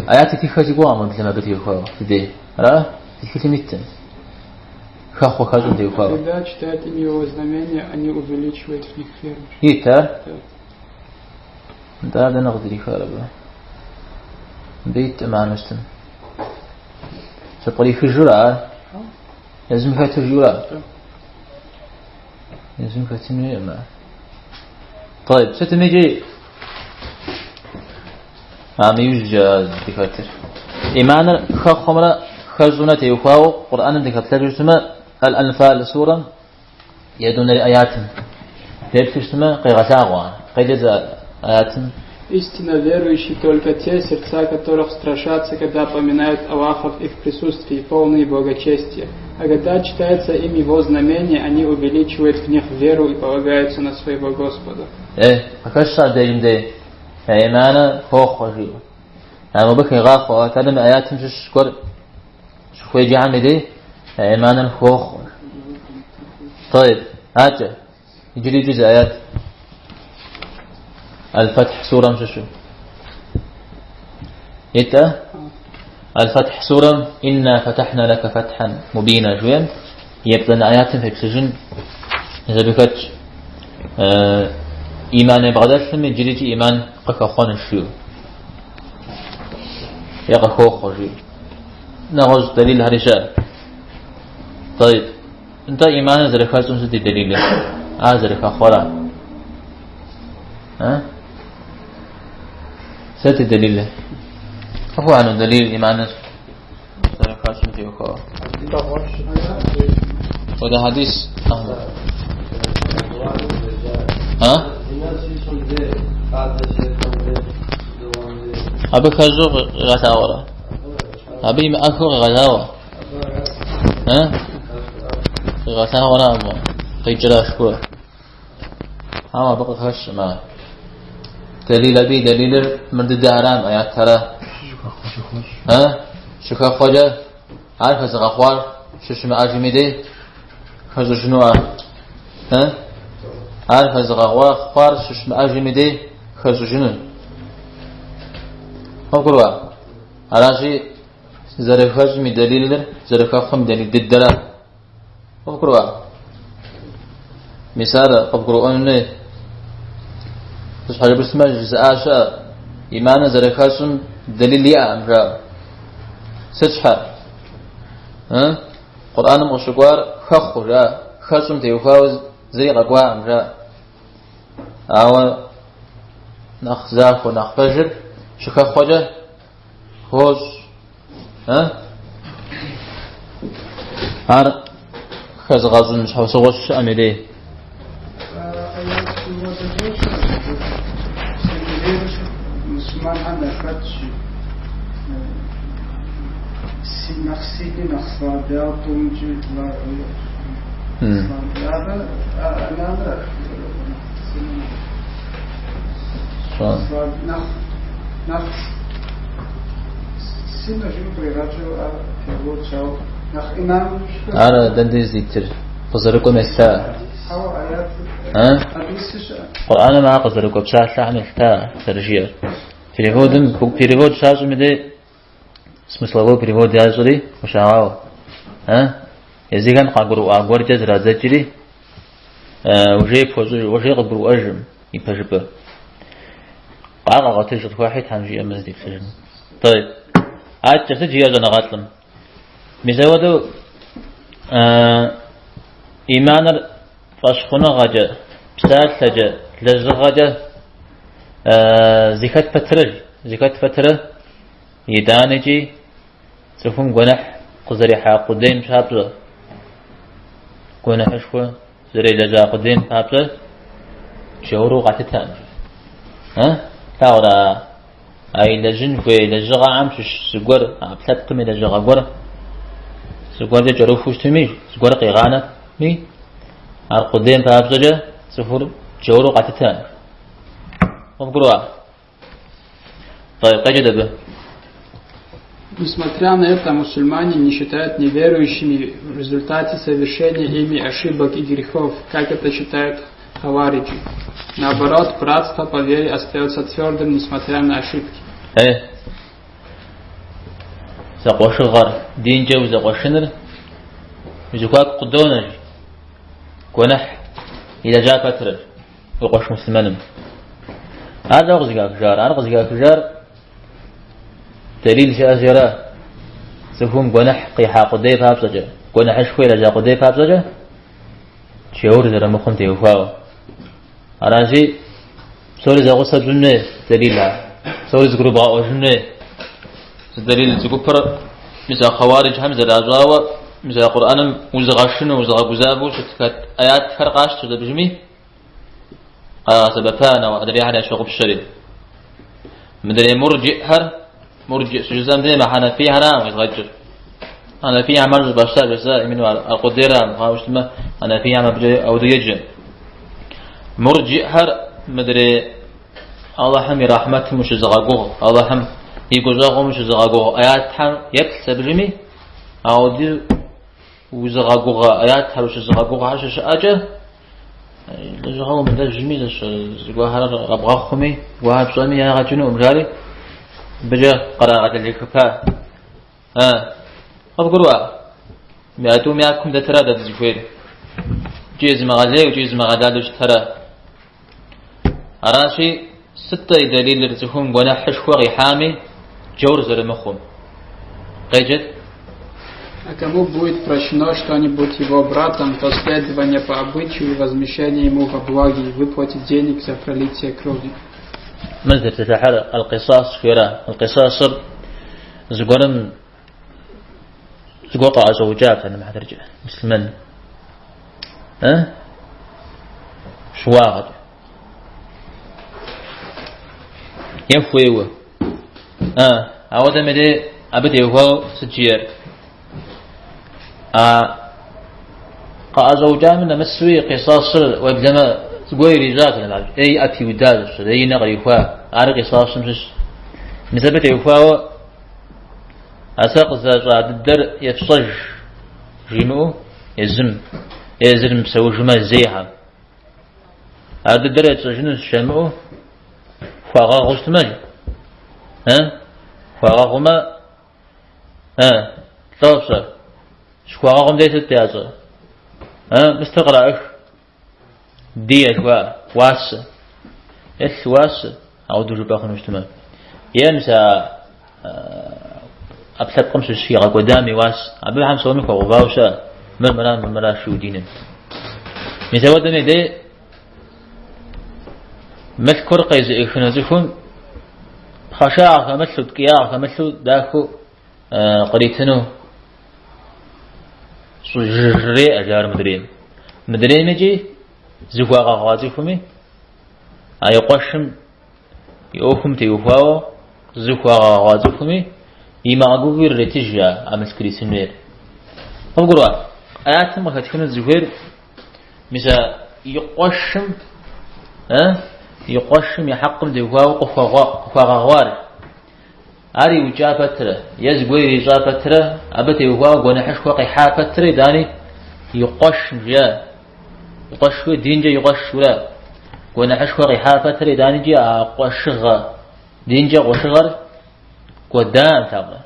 Аят итыххэ си гугъэм уеблэмэ абы теухуауэ дыдей. Ара? Тхылъым иттым. Хэхъуэ хэщӏым теухуауэ. Когда читают им его знамения, они увеличивают в них веру. Ит, а? Нтӏэ ар дэнэ къыздрихар абы? Мыбы иткъым ар мыстым. Зэпкърихыжура ар? Езым хэту жиӏэура? Езым хэтыну иӏэм ар. طيب, сытым икӏи ам иужькӏэ здыхэтыр. Иманыр хэхъуэмрэ хэщӏымрэ теухуауэ Къурӏэным дыхэплъэжу щытмэ, Аль-Анфал сурэм етӏуанэрей аятым деплъу щытмэ, къегъэлъагъуэ ар. Къеджэт аятым. Истинно верующие только те, сердца которых страшатся, когда поминают Аллаха в их присутствии, полные благочестия. А когда читается им его знамения, они увеличивают в них веру и полагаются на своего Господа. Э, къыхэщ абдежым дей. Я иманыр хохъуэ жиӏэу. Ауэ абы хегъахъуэ, Аллахьым и аятым щыщ гуэр щыхуеджэхэм и дей, я иманыр хохъуэ. طيب. Акӏэ, иджыри икӏи зы аят. Аль-Фатх сурэм щыщу. Итӏэ, Аль-Фатх сурэм «Инна фатахна лака фатхан мубина» жиӏэм, еплӏанэ аятым феплъыжын абы хэтщ. Иман ебгъэдэлъым иджыри икӏи иман къыхэхъуэнущ жиӏэу. Е къыхохъуэ жиӏэу. Нэгъуэщӏ дэлилхэри щыӏэ. Тӏэйб. Нтӏэ иманыр зэрыхэщӏым сыт и дэлилыр? Ар зэрыхэхъуэра? А? Сыт и дэлилыр? Къыхуэхьэну дэлил иманыр зэрыхэщӏым теухуауэ? Хуэдэ хьэдис? А? Абы хэщӏу къигъэлъагъуэрэ? Абы имыӏэххэу къигъэлъагъуэ? А? Къигъэлъагъуэракъым, къикӏращ жыхуэӏэр. Ауэ абы къыхэщкъым ар. Дэлил абы и дэлилыр мыр дыдэ арам, аятхьэра. А? Щыхэхъуэкӏэ ар хэзыгъэхъуар щыщымыӏэжым и дей хэщӏыжыну ар. А? Ар хэзыгъэхъуар щыщымыӏэжым и дей хэщӏыжыну. Къывгурыӏуа? Аращи, зэрыхэщӏым и дэлилыр зэрыхэхъуэм и дэлил дыдэра. Къывгурыӏуа? Мис ар къывгурыӏуэну щхьэ жыпӏэу жызыӏа щыӏэ, иманыр зэрыхэщӏым дэлил иӏэкъым, жаӏэу. Сыт щхьэ? Къурӏэным къыщыкӏуар хэхъуэу, жаӏэ, хэщӏым теухуауэ зыри къэкӏуакъым, жаӏэ. Ауэ нэхъ захуэ, нэхъ пэжыр щыхэхъуэкӏэ хощӏ. Ар хэзыгъэщӏын щхьэусыгъуэ щыщыӏэм и дей. Мусульманхэм яхэтщ нэхъ сильный, нэхъ слабый, ауэ тӏумкӏи слабый. Абы ананрэ слабый нэхъ нэхъ сильно жиӏэу къригъэкӏыу ар перевод ауэ нэхъ иман Ар дэнэ здитыр? Къызэрыкӏуэм елъыта. Ауэ аят хьэдиси щыӏэ. Къурӏэным ар къызэрыкӏуэ псалъэхэм елъыта зэрыжиӏэр. Переводым, перевод щащӏым и дей смысловой перевод ящӏри ущагъауэ. Езыхэм къагурыӏуа гуэркӏэ зэрадзэкӏри ужей пхуэщӏыж, ужей къыбгурыӏуэжым и пэжыпӏэр. Ар къэгъуэтыж къытхуэхьи Тхьэм жиӏэмэ зыдеплъыжын. Тӏэйб. Адэкӏэ сыт жиӏэ щӏэныгъэлӏым? Мис апхуэдэу иманыр фӏэщхъуныгъэкӏэ, псалъэкӏэ, лэжьыгъэкӏэ зыхэт пэтрэ, зыхэт пэтрэ, итӏанэкӏи цӏыхум гуэныхь къызэрихьа къудейм папщӏэ, гуэныхьышхуэ зэрилэжьа къудейм папщӏэ джауру къалъытэкъым. Лъагъурэ а илэжьын хуей лэжьыгъэхэм щыщ зыгуэр, ӏэпкълъэпкъым и лэжьыгъэ гуэр, зыгуэркӏэ кӏэрыхуу щытми, зыгуэр къигъанэми, ар къудейм папщӏэкӏэ цӏыхур джауру къалъытэкъым. Къывгурыӏуа? Тӏэйб, къеджэт абы. Несмотря на это, мусульмане не считают неверующими в результате совершения ими ошибок и грехов, как это считают хавариджи. Наоборот, братство по вере остается твердым, несмотря на ошибки. Зэкъуэшыгъэр, динкӏэ узэкъуэшыныр уи зэхуаку къыдонэ, гуэныхь илэжьа пэтрэ уи къуэш муслъымэным. Ар дауэ къызыхахыжар? Ар къызыхахыжар дэлил щыӏэщи ара. Цӏыхум гуэныхь къихьа къудей папщӏэкӏэ, гуэныхьышхуэ илэжьа къудей папщӏэкӏэ, джаур зэрымыхъум теухуауэ. Аращи, псори зэгъусэ пщӏын хуей дэлилхэр, псори зыгурыбгъэӏуэжын хуей. Зы дэлил зы гупыр мис а хъэуариджхэм зэращӏауэ, мис а Къурӏэным узыгъэшынэу, узыгъэгузавэу щыт хэт аятхэр къащтэщ абыжми, къагъэсэбэпа нэуэ адрейхэр ящогъупщэри. Мыдрей мурджиӏхэр, мурджиӏ щыжысӏэм дей мы хьэнэфийхэракъым къизгъэкӏыр. Хьэнэфийхэм ар зыфӏаща жысӏа, именно аркъудейракъым, ауэ щытмэ, хьэнэфийхэм абыкӏэ ауэдэу еджэ. Мурджиӏхэр мыдрей Аллахьым и рахьмэтым ущызыгъэгугъ, Аллахьым и гущӏэгъум ущызыгъэгугъ аятхэм еплъ абыжми, ауэдэу узыгъэгугъэ аятхэр ущызыгъэгугъхэр щыщыӏэкӏэ, Лэжьыгъэ умылэжьми, зыгуэрхэр къэбгъэхъуми, зыгуэрхэр пщӏэми ягъэ кӏынукъым, жари, абыкӏэ кърагъэдэлэхыпа. Къывгурыӏуа? А тӏум я кум дэтыра дэ дызыхуейр. Икӏи езымыгъэлейуэ, икӏи езымыгъэлалэу щытара. Аращи, сыт-тӏэ и дэлилыр цӏыхум гуэныхьышхуэ къихьами, джаур зэрымыхъум? Къеджэт. А кому будет прощено что-нибудь его братом, то следование по обычаю и возмещение ему во благе и выплате денег за пролитие крови. Мыр зытепсэлъыхьыр аль-Къисас жиӏэра. Аль-Къисасыр зыгуэрым зыгуэр къаӏэщӏэукӏа псалъэм хьэтыркӏэ, муслъымэн. Щыуагъэкӏэ. Е хуейуэ. Ауэдэм и дей абы теухуауэ сыт жиӏэр? А къаӏэщӏэукӏами нэмысуи къисасыр уеблэмэ зыгуэр ирищӏащ, е и ӏэ пиудащ, е и нэ кърихуа. Ар къисасым щыщ. Мис абы теухуауэ а сэ къызащӏа дыдэр ефщӏэж жимыӏэу езым, е езыр мыпсэужмэ зейхэм. Ар дыдэр етщӏэжынущ жамыӏэу хуагъэгъуу щытмэ, хуагъэгъумэ, лӏо фщӏэр? Щыхуагъэгъум дей сыт ящӏэр? Мыстыр къраӏых. Дие жыхуаӏэр, уасэ. Е лъы уасэ, ауэдэу жыпӏэ хъуну щытмэ. Е мис а ӏэпкълъэпкъым щыщ игъэкӏуэдам и уас. Абыхэм псоми хуэгъэувауэ щыӏэ. Мыр мыра, мыр мыра жиӏэу диным. Мис ауэдэм и дей мылъкур къезыӏыхыну цӏыхум пхъашагъ хэмылъу, ткӏиягъ хэмылъу дахэу къритыну жреӏэ жар мыдрейм. Мыдрейм икӏи зыхуагъэгъуа цӏыхуми а и къуэшым и ӏуэхум теухуауэ зыхуагъэгъуа цӏыхуми имыгъэгувэу ирыретыж а мылъкур итын хуейр. Къывгурыӏуа? Аятым къыхэтхыну зыхуейр мис а и къуэшым, и къуэшым и хьэкъым теухуауэ къыхуагъэгъуар. Ар иукӏа пэтрэ, е зыгуэр ирищӏа пэтрэ, абы теухуауэ гуэныхьышхуэ къихьа пэтрэ, итӏани и къуэшым жиӏа, и къуэшуи динкӏэ и къуэшура, гуэныхьышхуэ къихьа пэтрэ, итӏаникӏи а къуэшыгъэ, динкӏэ къуэшыгъэр кӏуэдаӏым лъапӏэ.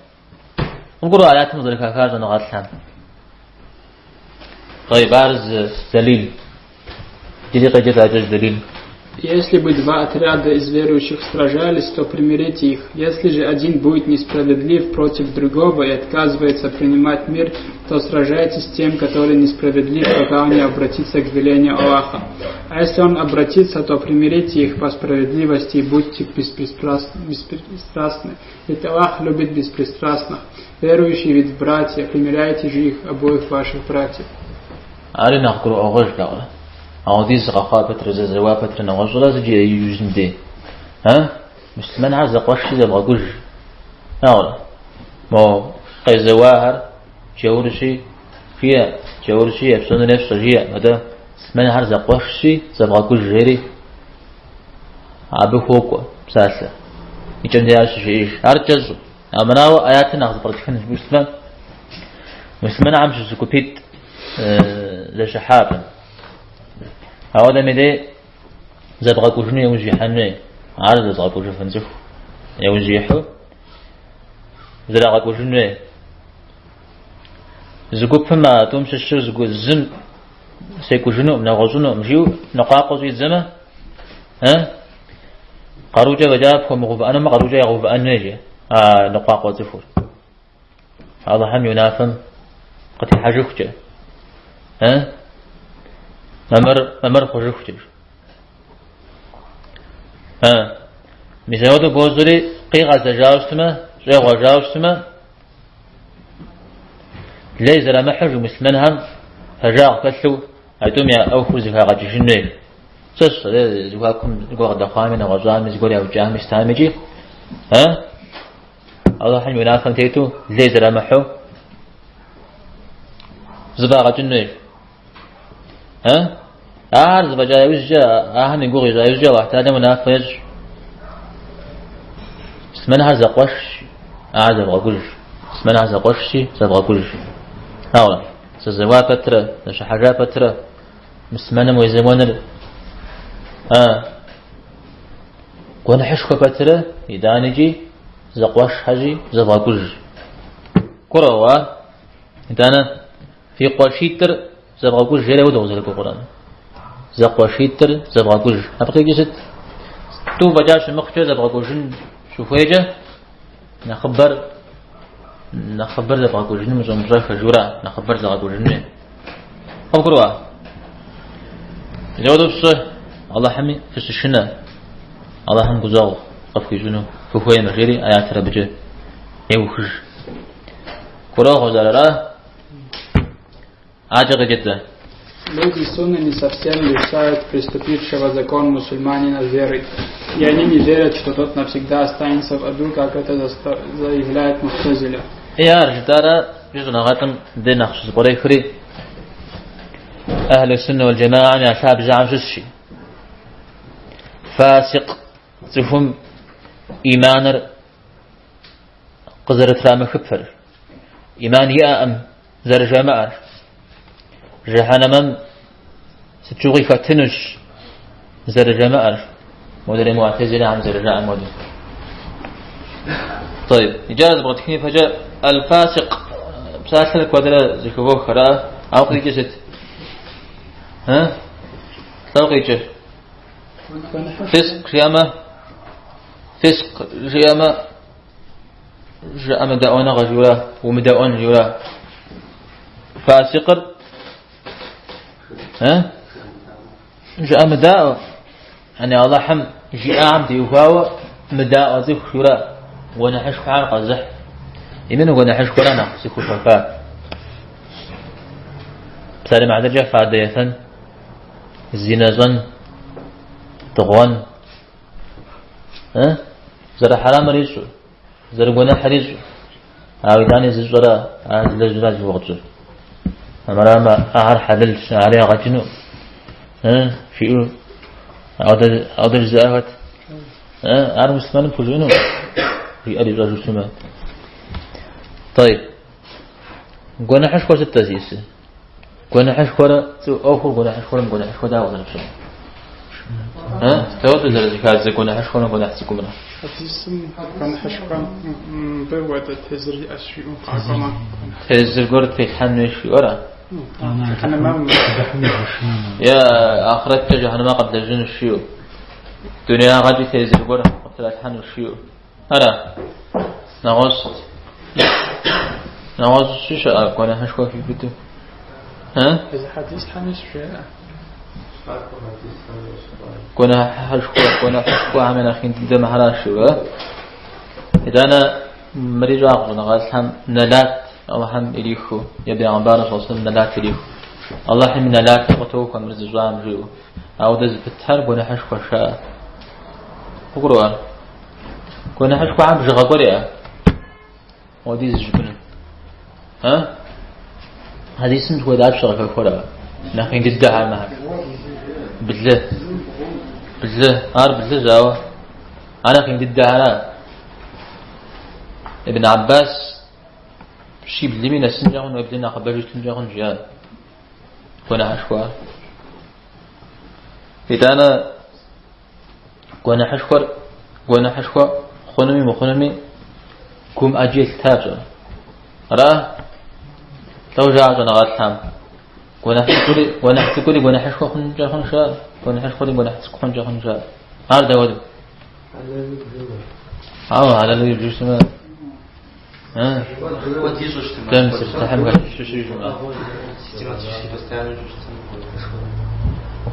Къывгурыӏуа аятым къызэрыхахар щӏэныгъэлӏхэм? Тӏэйб, ар зы дэлил. Иджыри къеджэт адэкӏэ дэлил. Если бы два отряда из верующих сражались, то примирите их. Если же один будет несправедлив против другого и отказывается принимать мир, то сражайтесь с тем, который несправедлив, пока он не обратится к велению Аллаха. А если он обратится, то примирите их по справедливости и будьте беспристрастны. Ведь Аллах любит беспристрастных. Верующие ведь братья, примиряйте же их обоих ваших братьев. Ари нэхъ гурыӏуэгъуэжтэкъэ? Ауэдиз къэхъуа пэтрэ, зэзэуа пэтрэ нэгъуэщӏрэ зыджи иужьым дей. А? Муслъымэнхэр зэкъуэшщи зэвгъэкӏуж. Ауэрэ? Мо къезэуахэр джаурщи, жиӏэ, джаурщи, ефщӏэнур ефщӏэ, жиӏэ. Атӏэ, муслъымэнхэр зэкъуэшщи зэвгъэкӏуж, жери абы хуокӏуэ псалъэ. Икӏэм дей ар щыжиӏэж. Ар кӏэщӏу. Амырауэ аятыр нэхъ зэпкърытхын жыпӏэу щытмэ, муслъымэнхэм щыщ зы гупитӏ зэщыхьа абы. Ауэдэм и дей зэбгъэкӏужыну яужь ихьэн хуей, ар зэзгъэкӏужыфын цӏыху яужь ихьу зэрагъэкӏужын хуей. Зы гупым а тӏум щыщу зым секӏужынукъым, нэгъуэщӏынукъым, жиӏэу ныкъуакъуэ щӏидзэмэ, къарукӏэ фӏэкӏа пхуэмыгъэувыӏэнумэ, къарукӏэ ягъэувыӏэн хуейщ а ныкъуакъуэ цӏыхур. Алыхьым и унафэм къытехьэжыхукӏэ, мамыр хъужыхукӏэ. Мис апхуэдэу бощӏри, къигъэзэжауэ щытмэ, щӏегъуэжауэ щытмэ, лей зэрамыхьу жи муслъымэнхэм пэжагъ хэлъу а тӏум я ӏуэхур зэхагъэкӏыжын хуейщ. Сэ сщӏэрэ зэхуакум зыгуэр къыдэхъуами, нэгъуэщӏами, зыгуэр яукӏами, сытами икӏи, Алыхьым и унафэм тету лей зэрамыхьу зэфӏагъэкӏын хуейщ. Ахэр зэфӏэкӏа иужькӏэ, ахэм и гугъу ищӏа иужькӏэ Алыхь Тэхьэлам унафэ ещӏ. Муслъымэнхэр зэкъуэшщ, ахэр зэвгъэкӏуж. Муслъымэнхэр зэкъуэшщи, зэвгъэкӏуж. Ауэ, зэзэуа пэтрэ, зэщыхьэжа пэтрэ, муслъымэным уезэуэныр Гуэныхьышхуэ пэтрэ, итӏанэкӏи зэкъуэшхэщи зэвгъэкӏуж. Гурыӏуа? Итӏанэ фи къуэшитӏыр зэвгъэкӏуж жери ауэдэу къызэрыкӏуэ Къурӏэным. Зэкъуэшитӏыр зэвгъэкӏуж. Абы къикӏыр сыт? Тӏу фӏэкӏа щымыхъукӏэ зэбгъэкӏужын щыхуейкӏэ, нэхъыбэр нэхъыбэр зэбгъэкӏужыным ущӏэмыпщӏэхэ жура, нэхъыбэр зэгъэкӏужынми. Къывгурыӏуа? Апхуэдэу фщӏы, Аллахьми фыщышынэ, Аллахьым гущӏэгъу къыфхуищӏыну фыхуеймэ, жери аятыр абыкӏэ еухыж. Гурыӏуэгъуэ зэрара? Адэкӏэ къеджэт-тӏэ. Люди сунны не совсем лишают преступившего закон мусульманина веры, и они не верят, что тот навсегда останется в аду, как это заявляет Мухтазиля. И ар жытӏарэ щӏэныгъэлӏым дэ нэхъ щызэпкърехри أهل السنة والجماعة я лъабжьэхэм щыщщи. Фасикъ цӏыхум иманыр къызэрытрамыхыпэр, иман иӏэкъым зэрыжамыӏэр, жыхьэнэмэм сыт щыгъуи хэтынущ зэрыжамыӏэр, модрей муӏтэзилэхэм зэрыжаӏэм хуэдэу. طيب, иджы ар зэпкърытхын ипэкӏэ аль-фасикъ псалъэр куэдрэ зэхывох, ара? Ауэ къикӏыр сыт? Лӏо къикӏыр? Фиск жиӏэмэ, фиск жиӏэмэ, жыӏэмыдэӏуэныгъэ жиӏэура, умыдэӏуэн жиӏэура. Фасикъыр, жыӏэмыдаӏуэ, яни Аллахьым жиӏам теухуауэ мыдаӏуэ цӏыху жиӏэура, гуэныхьышхуэхэр къэзыхь. Именно гуэныхьышхуэра нэхъ зыхухэхар. Псалъэм и хьэтыркӏэ фадэ ефэн, зинэ щӏэн, дыгъуэн, зэрыхьэрамыр ищӏу, зэрыгуэныхьыр ищӏу, ауэ итӏани зыщӏэрэ ар зылэжьра зи гугъу тщӏыр. Армырамэ, ахэр хьэлэлщ, ахэр ягъэ кӏыну, жиӏэу, ауэдэ жызыӏэ хэт? Ар муслъымэным пхужыӏэну, жиӏэр ищӏэжу щытмэ. طيب. Гуэныхьышхуэр сыт-тӏэ зиӏысыр? Гуэныхьышхуэрэ ӏуэхур гуэныхьышхуэрэ мыгуэныхьышхуэ дауэ къызэрыпщӏэр? Дауэ зэрызэхадзэ гуэныхьышхуэмрэ гуэныхь цӏыкӏумрэ? Хьэдисым гуэныхьышхуэм мыбы хуэдэ тезыр иӏэщ жиӏэу къакӏуэмэ. Тезыр гуэр трилъхьэн хуейщ жиӏэра? Жыхьэнэмэм. Е ахърэткӏэ жыхьэнэмэ къэблэжьынущ жиӏэу. Дунеягъэкӏи тезыр гуэр къытралъхьэнущ жиӏэу. Ара? Нэгъуэщӏ. Нэгъуэщӏ щыщыӏэ гуэныхьышхуэ хиубыдэу. Езы хьэдисхэми щыжеӏэ. Гуэныхьышхуэ, гуэныхьышхуэхэм я нэхъ ин дыдэ мыхьэращ жиӏэу, э? Итӏанэ мыри щӏагъу щӏэныгъэлӏхэм нэлат Аллахьым ирихыу, е бегъымбарым саллаллаху алейхи ва сэллэм нэлат ирихыу. Аллахьым и нэлатыр къытохуэ мыр зыщӏам жиӏэу. Ауэдэ зыпытхэр гуэныхьышхуэ жаӏэ. Къыгурыӏуа? Гуэныхьышхуэхэм бжыгъэ гуэр иӏэ? Хуэдиз жыпӏэну. А? Хьэдисым сыт хуэдапщэ къыхэхуэрэ? Нэхъ ин дыдэхэр мыхэр. Блы. Блы. Ар блы жауэ. Ар нэхъ ин дыдэхэра? Ибн Аббас щиблми нэсынкӏэ хъун, уеблэ нэхъыбэжу щытынкӏэ хъун жиӏар. Гуэныхьышхуэр. Итӏанэ гуэныхьышхуэр гуэныхьышхуэ хъунуми мыхъунуми гум ӏэджи елъыта пщӏэ. Ара? Лӏо жаӏэ щӏэныгъэлӏхэм. Гуэныхь цӏыкӏури, гуэныхь цӏыкӏури гуэныхьышхуэ хъункӏэ хъун жаӏэ, гуэныхьышхуэри гуэныхь цӏыкӏу хъункӏэ хъун жаӏэ. Ар дауэду? Ауэ хьэлэлу ибжу щытмэ,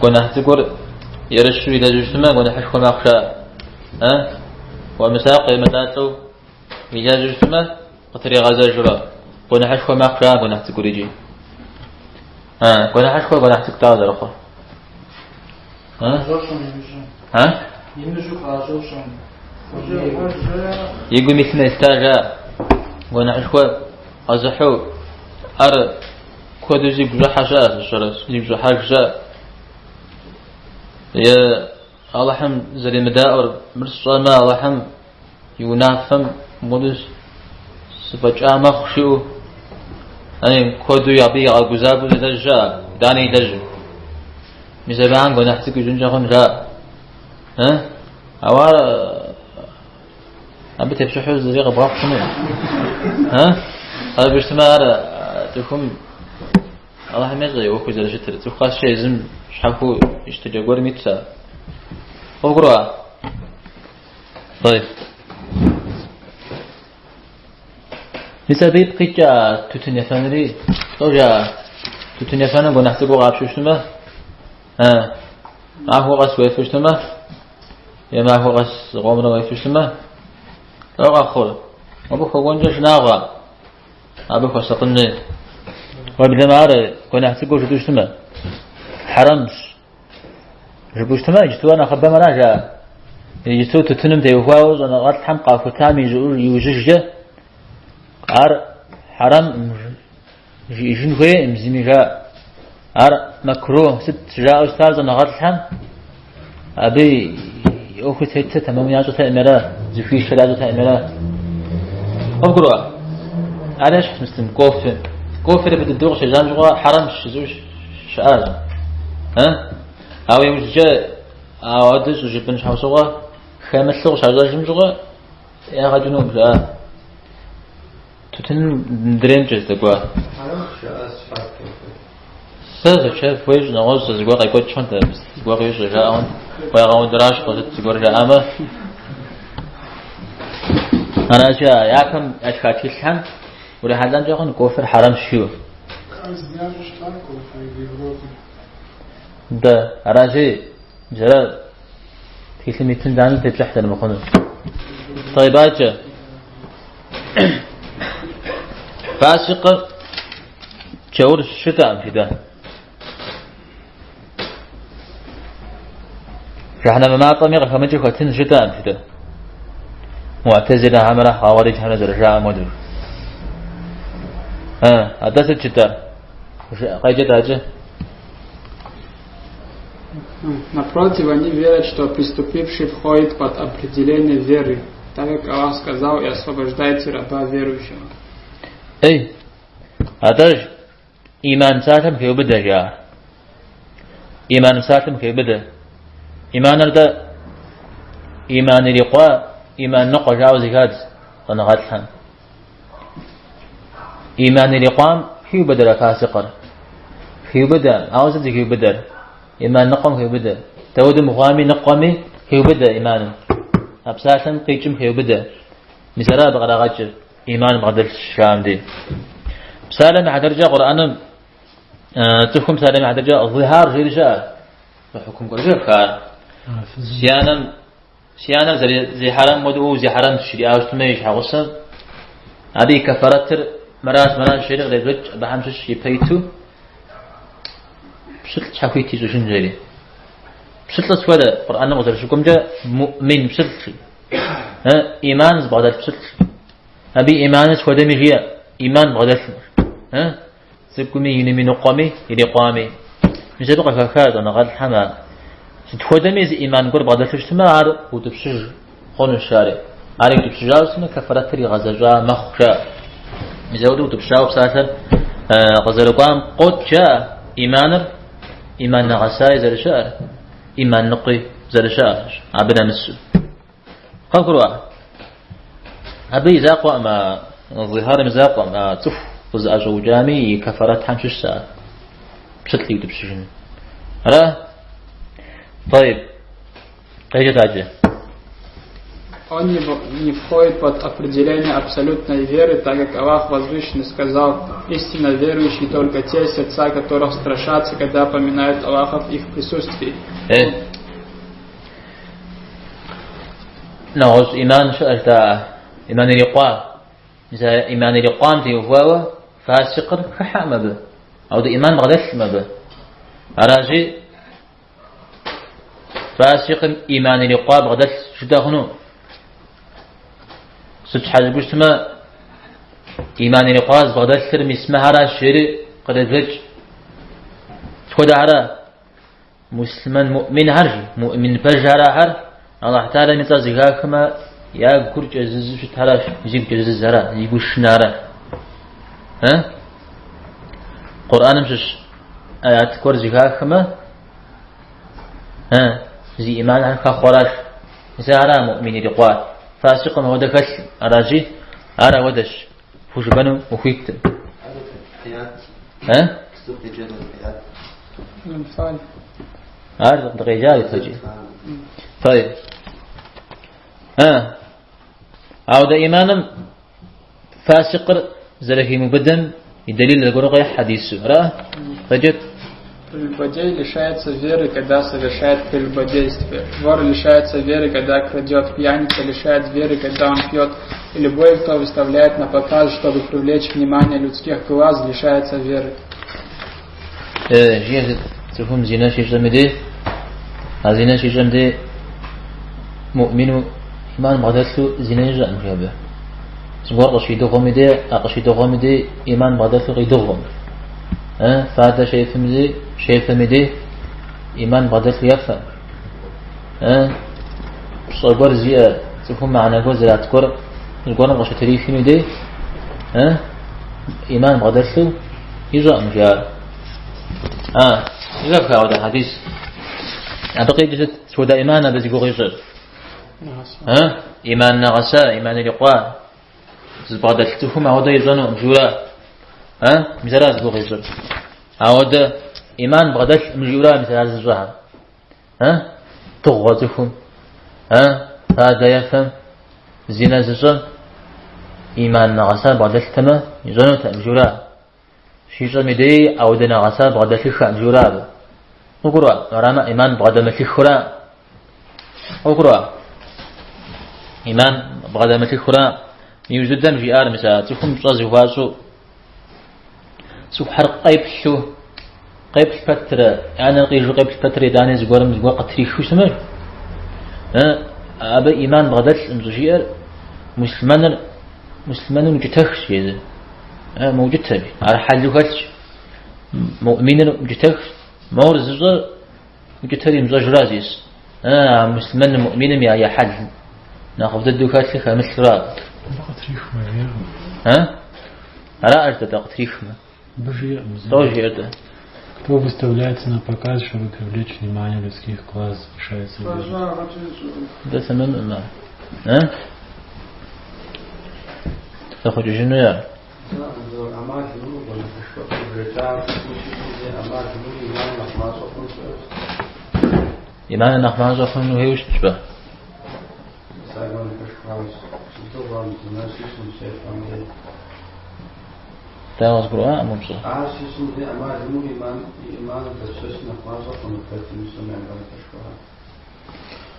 Гуэныхь цӏыкӏур ерыщу илэжьу щытмэ, гуэныхьышхуэ мэхъу жаӏэ. Уэмысакъ емылӏалӏэу илэжьу щытмэ, къытригъэзэжурэ гуэныхьышхуэ мэхъу жаӏэ гуэныхь цӏыкӏур икӏи. Гуэныхьышхуэ гуэныхь цӏыкӏу дауэ зэрыхъур? Имыщӏу пӏащӏэу щӏэн. И гум илъым елъыта жаӏэ. Гуэныхьышхуэ къэзыхьу ар куэду зигу щӏыхьэ щыӏэ, сщӏэрэ, зигу щӏыхьэж щыӏэ. Е Алыхьым зэремыдаӏуэр, мыр сщӏэмэ, Алыхьым и унафэм мыуэду сыфӏэкӏа мэхъу жиӏэу, яни куэду абы игъэгузавэу зылэжь щыӏэ, итӏанэ илэжьу. Мис абыхэм гуэныхь цӏыкӏу ищӏынкӏэ хъун жаӏэ. Ауэ ар абы тепщӏыхьу зыри къэбгъэхъу хъуну. Абы щытмэ ар цӏыхум Алыхьым ещӏэ и ӏуэхур зэрыщытыр. Цӏыху къэскӏэ езым щхьэхуэу и щытыкӏэ гуэрым итщ ар. Къывгурыӏуа? طيب. Мис абы ипкъ иткӏэ тутын ефэнри, лӏо жаӏэ, тутын ефэным гуэныхь цӏыкӏуу къапщу щытмэ, махуэ къэс уефэу щытмэ, е махуэ къэс зыкъомрэ уефэу щытмэ, лӏо къэхъур, абы хуэкӏуэнкӏэ шынагъуэ, абы хуэсакъын хуей. Уеблэмэ ар гуэныхь цӏыкӏуу жытӏэу щытмэ, хьэрэмщ. Жыпӏэу щытмэ, иджыту ар нэхъыбэм ара жаӏэ. Иджыту тутыным теухуауэ щӏэныгъэлӏхэм къахутам иужьыжкӏэ ар хьэрэм жиӏэжын хуейкъым зыми жаӏэ. Ар мэкру сыт жаӏэу щытар щӏэныгъэлӏхэм абы и ӏуэхур тетыр тэмэму ящӏэтэкъым ара, зыхуишэр ящӏэтэкъым ара. Къывгурыӏуа? Ар ещхьщ мыслым кофе. Кофер абы дыдэу къыщежьам щыгъуэ хьэрэмщ жызыӏэу щыӏащ. Ауэ иужькӏэ ауэдэ щӏыжыпӏын щхьэусыгъуэ хэмылъу къыщащӏэжым щыгъуэ ягъэ кӏынукъым жаӏа. Тутыным мыдреймкӏэ здэкӏуа. Сэ зэчэф хуейщ, нэгъуэщӏ зыгуэр къекӏуэкӏ хъунт, зыгуэр къищӏэ жаӏэ хъунт. Уягъэундэращхъуэ сыт зыгуэр жаӏамэ. Аращи, япэм ятха тхылъхэм урихьэлӏэнкӏэ хъун кофер хьэрэмщ жиӏэу. Да, аращи, мис ара тхылъым итым занщӏэу тепщӏыхь зэрымыхъунур. طيب адэкӏэ. Фасикъыр джаур щытӏэкъым жида. Жыхьэнэмэ мафӏэми къыхэмыкӏыу хэтын щытӏэкъым жида. Муӏтэзилэхэмрэ хъауариджхэмрэ зэрыжаӏэм хуэдэу. Атӏэ сыт жытӏэр? Къеджэт адэкӏэ. Напротив, они верят, что преступивший входит под определение веры, так как Аллах сказал, и освобождайте раба верующего. Эй, атӏэ иман псалъэм хеубыдэ жаӏэ. Иман псалъэм хеубыдэ. Иманыр дэ иман ирикъуа, иман ныкъуэ жаӏэу зэхадз щӏэныгъэлӏхэм. Иман ирикъуам хиубыдэрэ фасикъыр? Хиубыдэ, ауэ сыт зыхиубыдэр? Иман ныкъуэм хеубыдэ. Дауэду мыхъуами ныкъуэми хеубыдэ иманым. А псалъэм къикӏым хеубыдэ. Мис ара абы кърагъэкӏыр, иман бгъэдэлъщ жаӏэм дей. Псалъэм и хьэтыркӏэ Къурӏэным цӏыхум псалъэм и хьэтыркӏэ зихьар жери щыӏэ. Хьукум гуэр жыфха ар. Си анэм Си анэр зэрызихьэрэм хуэдэу уэ узихьэрэмщ, жриӏауэ щытмэ и щхьэгъусэм, абы и кэфарэтыр мыращ, мыращ жери къребжэкӏ, абыхэм щыщ ипэ иту пщылӏ щхьэхуит ищӏыжын жери. Пщылӏыр сыт хуэдэ Къурӏэным къызэрыщыкӏуэмкӏэ муӏмин пщылӏ жи. Иман зыбгъэдэлъ пщылӏ. Абы иманыр сыт хуэдэми жиӏэ, иман бгъэдэлъым. Цӏыкӏуми, инми, ныкъуэми, ирикъуами. Мис абы къыхэха щӏэныгъэлӏхэм а сыт хуэдэми зы иман гуэр бгъэдэлъу щытмэ, ар утӏыпщыж хъунущ ари. Ар иутӏыпщыжауэ щытмэ, кэфарэтыр игъэзэщӏа мэхъу, жаӏэ. Мис апхуэдэу утӏыпщауэ псалъэр къызэрыкӏуам къокӏ, жаӏэ, иманыр иман нэгъэсаи зэрыщыӏэр, иман ныкъуи зэрыщыӏэр, абы нэмысу. Къывгурыӏуа? Абы и закъуэкъым, а зихьарым и закъуэкъым, а цӏыху къызыӏэщӏэукӏами и кэфарэтхэм щыщщ а пщылӏ иутӏыпщыжын. Ара? طيب. Къеджэт адэкӏэ. Он не входит под определение абсолютной веры, так как Аллах Возвышенный сказал, истинно верующие только те, сердца которых страшатся, когда поминают Аллаха в их присутствии. Нэгъуэщӏ иман щыӏэщ да, иман ирикъуа. Мис а иман ирикъуам теухуауэ фасикъыр хыхьэкъым абы. Ауэдэ иман бгъэдэлъкъым абы. Аращи, фасикъым иман ирикъуа бгъэдэлъ жытӏэ хъуну. Сыт щхьэ жыпӏэу щытмэ, иман ирикъуа зыбгъэдэлъыр мис мыхьэращ жери къребжэкӏ. Сыт хуэдэхьэрэ? Муслъымэн муӏминхэр жи, муӏмин пэжхэр ахэр Аллахь Тэхьэлам и цӏэр зэхахмэ, я гур кӏэзызу щытхэращ, зигу кӏэзызхэращ, зигу шынаращ. Къурӏэным щыщ аят гуэр зэхахмэ, Зи иманхэр хэхъуэращ. Мис ара муӏмин ирикъуар. Фасикъым ауэдэ хэлъым. Аращи, ар ауэдэщ. Хужыпӏэну ухуиттым. Ар дыкъеджа ипэкӏи. طيب. Ауэдэ иманым фасикъыр зэрыхимыубыдэм и дэлил зыгуэру къехь хьэдису. Ара? Къеджэт. Прелюбодей лишается веры, когда совершает прелюбодействие. Вор лишается веры, когда крадет. Пьяница лишает веры, когда он пьет. И любой, кто выставляет на показ, чтобы привлечь внимание людских глаз, лишается веры. Жиӏэ цӏыхум зинэ щищӏэм и дей, а зинэ щищӏэм дей муӏмину иман бгъэдэлъу зинэ ищӏэкъым жи абы. Зыгуэр къыщидыгъуэм и дей, а къыщидыгъуэм и дей иман бгъэдэлъу къидыгъуэм. Фадэ щефэм и дей, щефэм и дей иман бгъэдэлъу ефэм. Пщӏэ гуэр зиӏэ цӏыхум мыхьэнэ гуэр зрат гуэр зыгуэрым къыщытрихым и дей, иман бгъэдэлъу ищӏэкъым жи ар. Зэхэфха ауэдэ хьэдис. Абы къикӏыр сыт? Сыт хуэдэ иман абы зи гугъу ищӏыр? Иман нэгъэса, иман ирикъуа. Зыбгъэдэлъ цӏыхум ауэдэ ищӏэнукъым жиӏэура? Мис ара зи гугъу ищӏыр. Ауэдэ иман бгъэдэлъкъым жиӏэура мис ар зыщӏэхэр. Дыгъуэ цӏыхум, фадэ ефэм, зинэ зыщӏэм иман нэгъэса бгъэдэлътэмэ ищӏэнутэкъым жиӏэура? Щищӏэм и дей ауэдэ нэгъэса бгъэдэлъыххэкъым жиӏэура абы. Къыгурыӏуа? Арамэ, иман бгъэдэмылъыххэура? Къыгурыӏуа? Иман бгъэдэмылъыххэура? Иужь дыдэм жиӏар, мис а цӏыхум пщӏэ зыхуащӏу, цӏыхухэр къеплъу, къеплъ пэтрэ, я нэр къижу къеплъ пэтрэ, итӏани зыгуэрым зыгуэр къытрихыу щытмэ, абы иман бгъэдэлъкъым щӏыжиӏэр муслъымэныр, муслъымэныр укӏытэхщ езы. Мыукӏытэщ, ар хьэлу хэлъщ. Муӏминыр укӏытэхщ. Мор зыщӏэр укӏытэр имыщӏэжра зис. А муслъымэным, муӏминым я хьэл нэхъыфӏ дыдэу хэлъыр хэмылъра. Абы къытрихмэ, жиӏэркъым. Ара жытӏэ къытрихмэ. Абы жиӏэркъым. Что жиӏэр-тӏэ? Кто выставляется на показ, чтобы привлечь внимание людских глаз, лишается веры. Да тэмэмым ар. Зэхъуэкӏыжыну я? Иманыр нэхъ мащӏэ хъуну хуейуэ щытщ бэ. Дауэ къызгурыӏуакъым упщӏэр?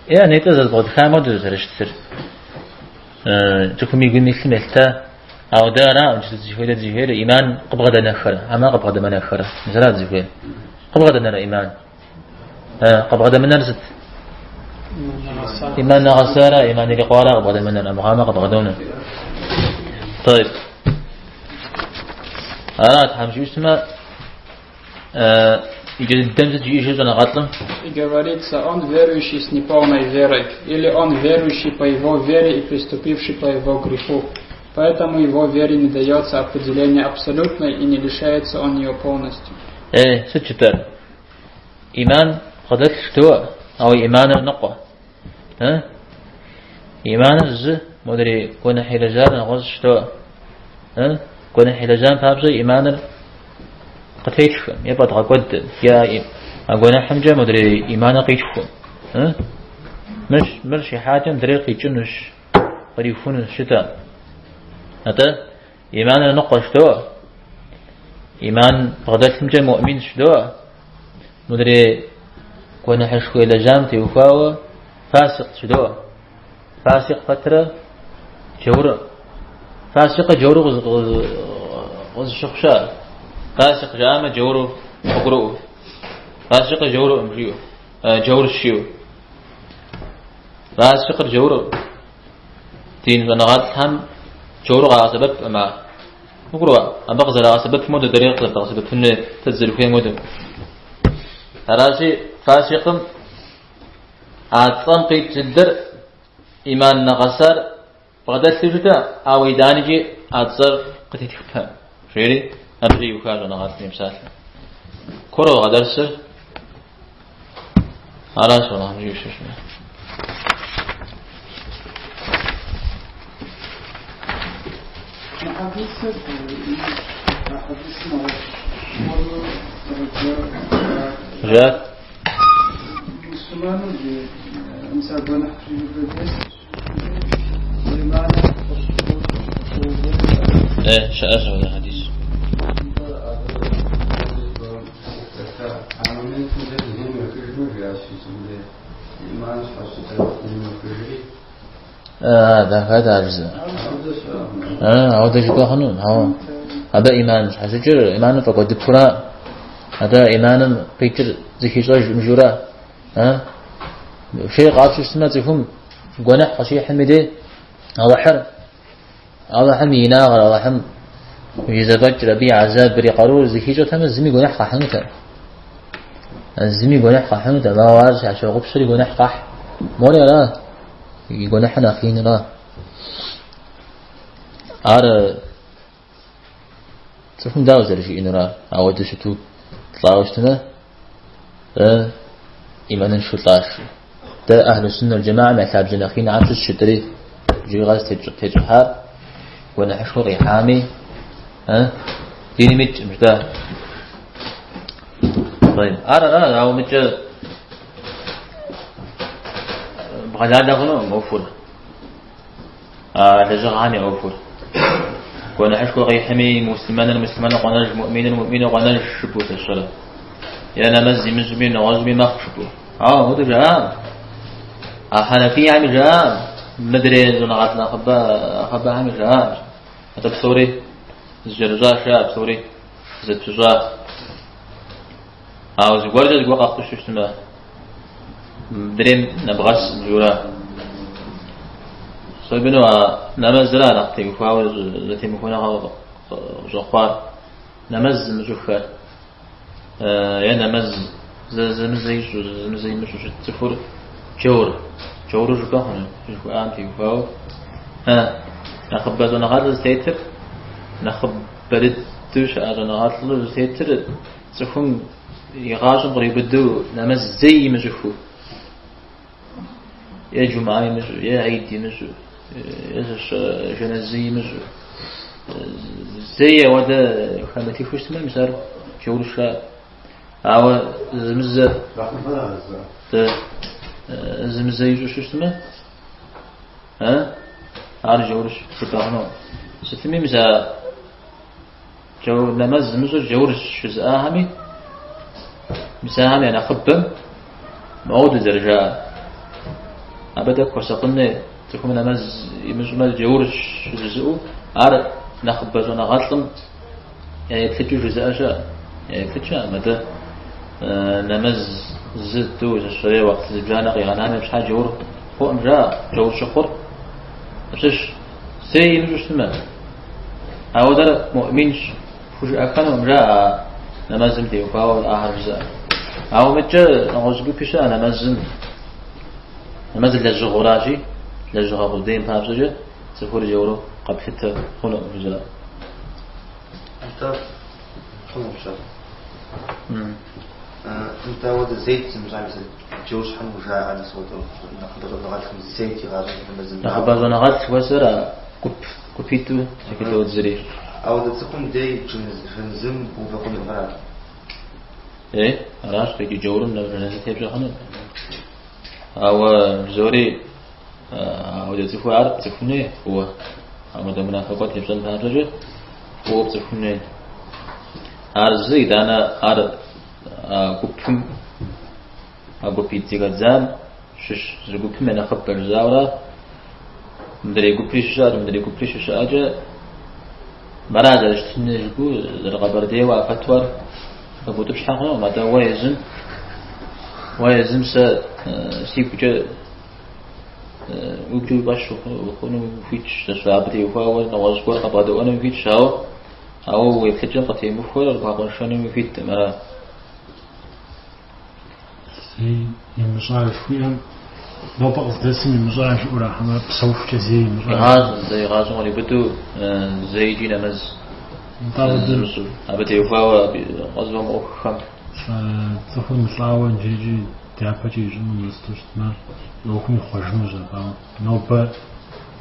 Е, нетӏэ зэрызбгъэдыхам хуэдэу зэрыщытыр. Цӏыхум и гум илъым елъыта. Ауэ дэ аракъым дызыхуейр, дэ дызыхуейр иман къыбгъэдэнэххэрэ, хьэмэ къыбгъэдэмынэххэрэ. Мис ара дызыхуейр. Къыбгъэдэнэрэ иман? Къыбгъэдэмынэр сыт? Иман нэгъэсара, иман ирикъуара къыбгъэдэмынэр, армыхъуамэ къыбгъэдонэ. طيب. Ара Тхьэм жиӏэу щытмэ, иджы дыдэм сыт жиӏэжыр щӏэныгъэлӏым? И говорится, он верующий с неполной верой, или он верующий по его вере и преступивший по его греху. Поэтому его вере не дается определение абсолютной и не лишается он ее полностью. Сыт жытӏэр? Иман бгъэдэлъ жыдоӏэ, ауэ иманыр ныкъуэ. Иманыр зы, модрей гуэныхь илэжьар нэгъуэщӏ жыдоӏэ. Гуэныхь илэжьам папщӏэ иманыр къытетхым е фӏэдгъэкӏуэдым, е а гуэныхьымкӏэ модрей иманыр къитхум. Мыр щихьакӏэ мыдрейр къикӏынущ, кърихунущ жытӏэ. Атӏэ, иманыр ныкъуэ жыдоӏэ. Иман бгъэдэлъымкӏэ муӏминщ жыдоӏэ. Мыдрей гуэныхьышхуэ илэжьам теухуауэ фасикъ жыдоӏэ. Фасикъ пэтрэ джаур. Фасикъыр джауру къызыщыхъу щыӏэ. Фасикъ жаӏамэ джауру къыгурыӏуэу. Фасикъыр джаурукъым жиӏэу, джаурщ жиӏэу. Фасикъыр джауру. Дин щӏэныгъэлӏхэм джауру къагъэсэбэпкъым ар. Къыбгурыӏуа? Абы къызэрагъэсэбэпым хуэдэу дэри къызэрыдгъэсэбэпын хуейр, дэ дызэрыхуейм хуэдэу. Аращи, фасикъым а цӏэм къикӏ дыдэр иман нэгъэсар бгъэдэлъу жытӏэ, ауэ итӏаникӏи а цӏэр къытетхыпэ, жери абы иуха щӏэныгъэлӏым и псалъэ. Курыгъэ дэрсыр. Аращ Алыхьым жиӏэу щыщмэ. Мы хьэдисыр, а хьэдисым нэгъуэщӏ гуэру гуэр Жаӏат. Муслъымэным и мис а гуэныхь щиубыдес, иманыр къыщыувэу. Щыӏэщ апхуэдэ хьэдис. А моментым дэ дунейм ехыжмэ, жиӏащ езым де, иман щхьэщыкӏа дунейм ехыжри. Дахэт ар жызыӏэ. Ауэдэ жыпӏэ хъуну? Ауэ абы иман щхьэщыкӏыр, иманым фӏэкӏуэдыпура? Атӏэ иманым къикӏыр зыхищӏэжкъым жиӏэура? Шей къапщтэу щытмэ, цӏыхум гуэныхь къыщихьым и дей Алыхьыр, Алыхьым и инагъыр, Алыхьым и зэфӏэкӏыр, абы и гьэзабыр, и къарур зыхищӏэтэмэ, зыми гуэныхь къахьынутэкъым. Зыми гуэныхь къахьынутэкъым, ауэ ар щащыгъупщэри гуэныхь къахь. Мори ара, и гуэныхьыр нэхъ иныра. Ар цӏыхум дауэ зэрыжиӏэнур ар? Ауэдэу щыту лӏауэ щытмэ, иманыншэу лӏащ. Дэ Ахьлу Суннэ уал Джэмаам я лъабжьэ нэхъ инхэм щыщ жытӏэри иджыри къэс тетщӏыхьар, гуэныхьышхуэ къихьами, диным икӏкъым жытӏа. Ар ара, ауэ мыкӏэ бгъэлалэ хъунукъым ӏуэхур. А лэжьыгъэхэм я ӏуэхур. Гуэныхьышхуэ къихьми, муслъымэныр муслъымэну къонэж, муӏминыр муӏмину къонэж жыпӏэу сэ Е нэмэз имыщӏми, нэгъуэщӏми мэхъу жыпӏэу. Ауэ апхуэдэу жаӏакъым. А хьэнэфийхэми жаӏакъым, мыдрей щӏэныгъэлӏ нэхъыбэ нэхъыбэхэми жаӏакъым. Атӏэ псори зыкӏэрыщӏа жаӏэ, псори зэпыщӏа. Ауэ зыгуэркӏэ зыгуэр къэхъуу щытмэ, мыдрейм нэбгъэскъым жиӏэура. Особенно а нэмэзра нэхъ теухуауэ зэтемыхуэныгъэ къыщӏэхъуар. Нэмэз зымыщӏыххэр е нэмэз зэзэмызэ ищӏу, зэзэмызэ имыщӏу щыт цӏыхур джаур, джауру жыпӏэ хъуну жыхуаӏам теухуауэ. Нэхъыбэ щӏэныгъэлӏыр зытетыр, нэхъыбэ дыдэу щыӏэ щӏэныгъэлӏыр зытетыр цӏыхум и гъащӏэм къриубыдэу нэмэз зэи имыщӏыхыу, е джума имыщӏу, е гьид имыщӏу, е жэназы имыщӏу, зэи ауэдэ хэмытыхыу щытмэ, мис ар джаурщ жаӏэ. Ауэ зэзэмызэ зэзэмызэ ищӏу щытмэ, ар джаурщ жыпӏэ хъуну. Сытми, мис а Джаур нэмэз зымыщӏыр джаурщ жызыӏахэми, мис ахэм я нэхъыбэм мыуэду зэрыжаӏэр. Абы тӏэкӏу хуэсакъын хуей, цӏыхум нэмэз имыщӏмэ джаурщ жызыӏэу, ар нэхъыбэ щӏэныгъэлӏым я еплъыкӏэу жызыӏэ щыӏэ, я еплъыкӏэ щыӏэм, атӏэ нэмэз зы, тӏу, зыщэрей уахъты зыбжанэ къигъэнами абы щхьэ джаур хъуӏым жаӏэ, джаур щыхъур. Щыщ зэи имыщӏу щытмэ. Ауэдэр муӏминщ пхужыӏэххэнукъым жаӏэ а нэмэзым теухуауэ ахэр жызыӏэ. Ауэ мыдкӏэ нэгъуэщӏ гупи щыӏэ нэмэзым, нэмэзыр лэжьыгъэуращи, лэжьыгъэ къудейм папщӏэкӏэ цӏыхур джауру къэплъытэ хъунукъым жызыӏэ. Нтӏэ, хъунущ ар. Нтӏэ, ауэдэ зэи зымыщӏам мис джаур щхьэ жаӏэ мис ауэдэ нэхъыбэ щӏэныгъэлӏхэм зэи игъащӏэм нэмэз зымыщӏам. Нэхъыбэ щӏэныгъэлӏ жыхуэсӏэр а гуп, гупитӏу зэхыдодзри. Ауэдэ цӏыхум дей жэназым бгъэувэ хъунукъым, ара? Е, аращ, иджы джаурым жэназы тепщӏэ хъуну. Ауэ жызори ауэдэ цӏыху ар пцӏыхун хуей фӏыуэ. Ауэдэ унафэ гуэр тепщӏэн папщӏэкӏэ фӏыуэ пцӏыхун хуей. Ар зы, итӏанэ ар а гупым, а гупитӏ зэхэдзам щыщ зы гупым я нэхъыбэ жызауэра, мыдрей гупри щыщыӏэкӏэ, мыдрей гупри щыщыӏэкӏэ, мара зэрыщытын жыпӏэу, зэрыкъэбэрдейуэ а фэтуэр къэбутӏыпщхьэ хъунукъым, атӏэ уэ езым, уэ езым сэ сигукӏэ уигукӏэ уи фӏэщ ухъуну хуитщ, зэщ абы теухуауэ нэгъуэщӏ гуэр къэбгъэдэӏуэну хуитщ, ауэ Ауэ уи еплъыкӏэм къытемыхуэр бгъэкъуэншэнуми ухуиткъым, ара? Зэи имыщӏа жыхуиӏэм, нобэ къыздэсым имыщӏа жиӏэура, хьэмэрэ псэухукӏэ зэи имыщӏа? Игъащӏэм, зэ игъащӏэм къриубыдэу зэи икӏи нэмэз зымыщӏу. Абы теухуауэ къызыфӏэмыӏуэхухэм. Цӏыхур мылӏауэ иджырикӏи. дяпэкӏэ ищӏыну есту щытмэ, и ӏуэхум ихъуэжынущ абы, ауэ нобэ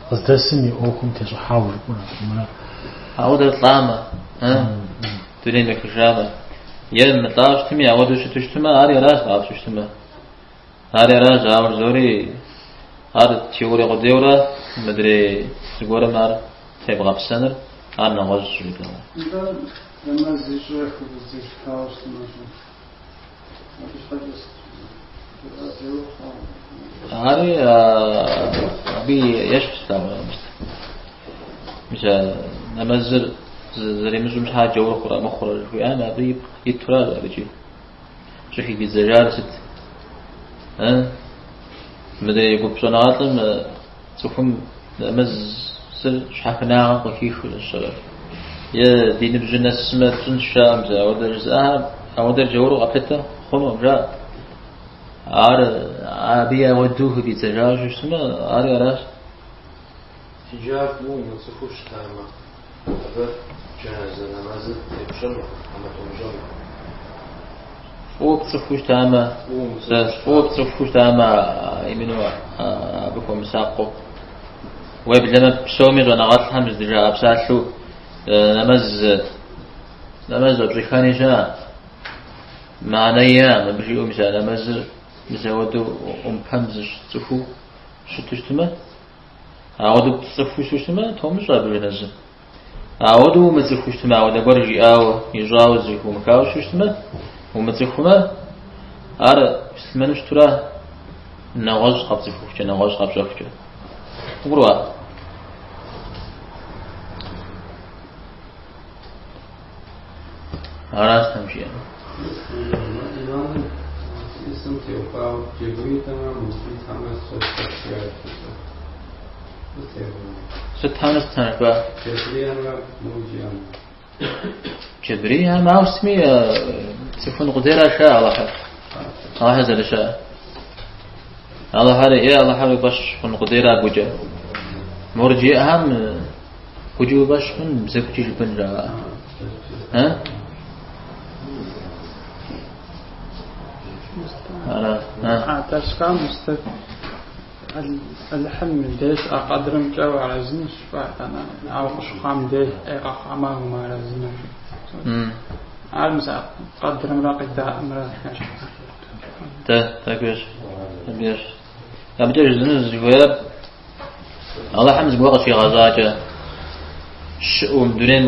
къыздэсым и ӏуэхум тещӏыхьауэ жыпӏэу хьэмэрэ. Ауэдэ лӏамэ, дунейм ехыжамэ, е мылӏауэ щытми, ауэдэу щыту щытмэ, ар аращ къапщтэу щытмэ. Ар аращ, ауэ жызори ар теорие къудейуэрэ мыдрей зыгуэрым ар тебгъэпсэныр, ар нэгъуэщӏщ жытӏэмэ. Нтӏэ, нэмэз ищӏрэ хыфӏэздзэжыпауэ щытмэ, абы щхьэкӏэ сыт джаур хъуа? Ари абы ещхьщ, дауэ, мис а нэмэзыр зэримыщӏым щхьа джаур хъурэ мыхъурэ жыхуиӏам абы ипкъ итура абыкӏи. Щӏыхыфӏидзэжар сыт? Мыдрей гуп щӏэныгъэлӏым цӏыхум нэмэзыр щхьэхынагъэм къыхихыу зыщэрэ? Е ди ныбжьыр нэсмэ тщӏынщ жаӏэм, мис ауэдэ жызыӏэхэм, ауэдэр джауру къэплъытэ хъунукъым жаӏэ. Ар абы ауэдэу хыфӏидзэжауэ щытмэ, ари аращ. Иджы ар фӏыуэ умыцӏыхуу щытамэ, абы джэназэ нэмэзыр тепщӏэну, хьэмэ томыщӏэну? Фӏыуэ пцӏыхуу щытамэ, фӏыуэ пцӏыхуу щытамэ, именно абы хуэмысакъыу. Уеблэмэ псоми щӏэныгъэлӏхэм здыжаӏэ псалъэу нэмэз, нэмэз щӏэпщӏыхэни щыӏэ. Мыхьэнэ иӏэкъым абы жиӏэу мис а нэмэзыр мис ауэдэу ӏумпэм зыщӏ цӏыхуу щыту щытмэ, Ауэдэу пцӏыхуу щытмэ, томыщӏэ абы жэназы. Ауэдэу умыцӏыхуу щытмэ, ауэдэ гуэр жиӏауэ, ищӏауэ зэхыумыхауэ щытмэ, умыцӏыхумэ, ар муслъымэну щытура нэгъуэщӏ къэпцӏыхухукӏэ, нэгъуэщӏ къэпщӏэхукӏэ. Угурыӏуа? Аращ Тхьэм жиӏэр. Иманым исым теухуауэ джабритэмрэ мурджитэмрэ Сытхэмрэ сытхэмрэ жыпӏа? Джабриемрэ мурджиемрэ. Джабрием ауэ сытми цӏыхун къудейра ша Аллахьыр. Аллахьыр зэрыщыӏэр. Аллахьыр е Аллахьыр уи фӏэщ хъун къудейра гукӏэ. Мурджиӏэхэм гукӏи уи фӏэщ хъун, бзэгукӏи жыпӏэн жаӏэ. Ара? Дэрсхам Алыхьым деж щыӏэ къэдрымкӏэ уарэзынущ, итӏанэ ауэ къыщыхъуам деж ӏей къэхъуамэ умыарэзыну. Ар мис а къэдрымрэ къидаӏымрэ. Дэ, тӏэкӏу ещхь. Абы ещхь. Абыкӏэ жызыӏэну зыхуейр Алыхьым зыгуэр къыщигъэщӏакӏэ, щыӏэу дунейм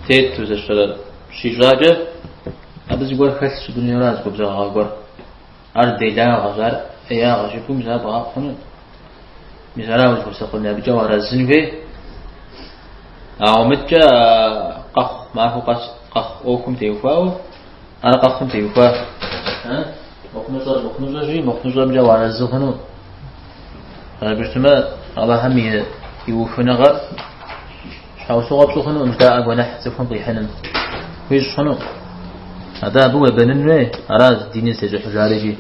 тету зэщэрэ щищӏакӏэ, абы зыгуэр хэлъщ дунейращ губзыгъагъэ гуэр. Ар делагъэщ, ар ӏеягъэщ жыпӏэу мис ар бгъэӏэпхъуэ хъуну. Мис ара узыхуэсакъын, абыкӏэ уарэзын хуей. Ауэ мыткӏэ къэхъу махуэ къэс къэхъу ӏуэхум теухуауэ, ар къэхъум теухуа. Мыхъумыщӏэр мыхъумыщӏэщи, мыхъумыщӏэмкӏэ уарэзы хъуну. Абы щытмэ, Алыхьым и ухыныгъэр щхьэусыгъуэ пщӏы хъунукъым жаӏэ гуэныхь цӏыхум къихьыным. Хуищӏ хъуну. Атӏэ абы уебэнын хуей, аращ диныр зытещӏыхьыжар икӏи.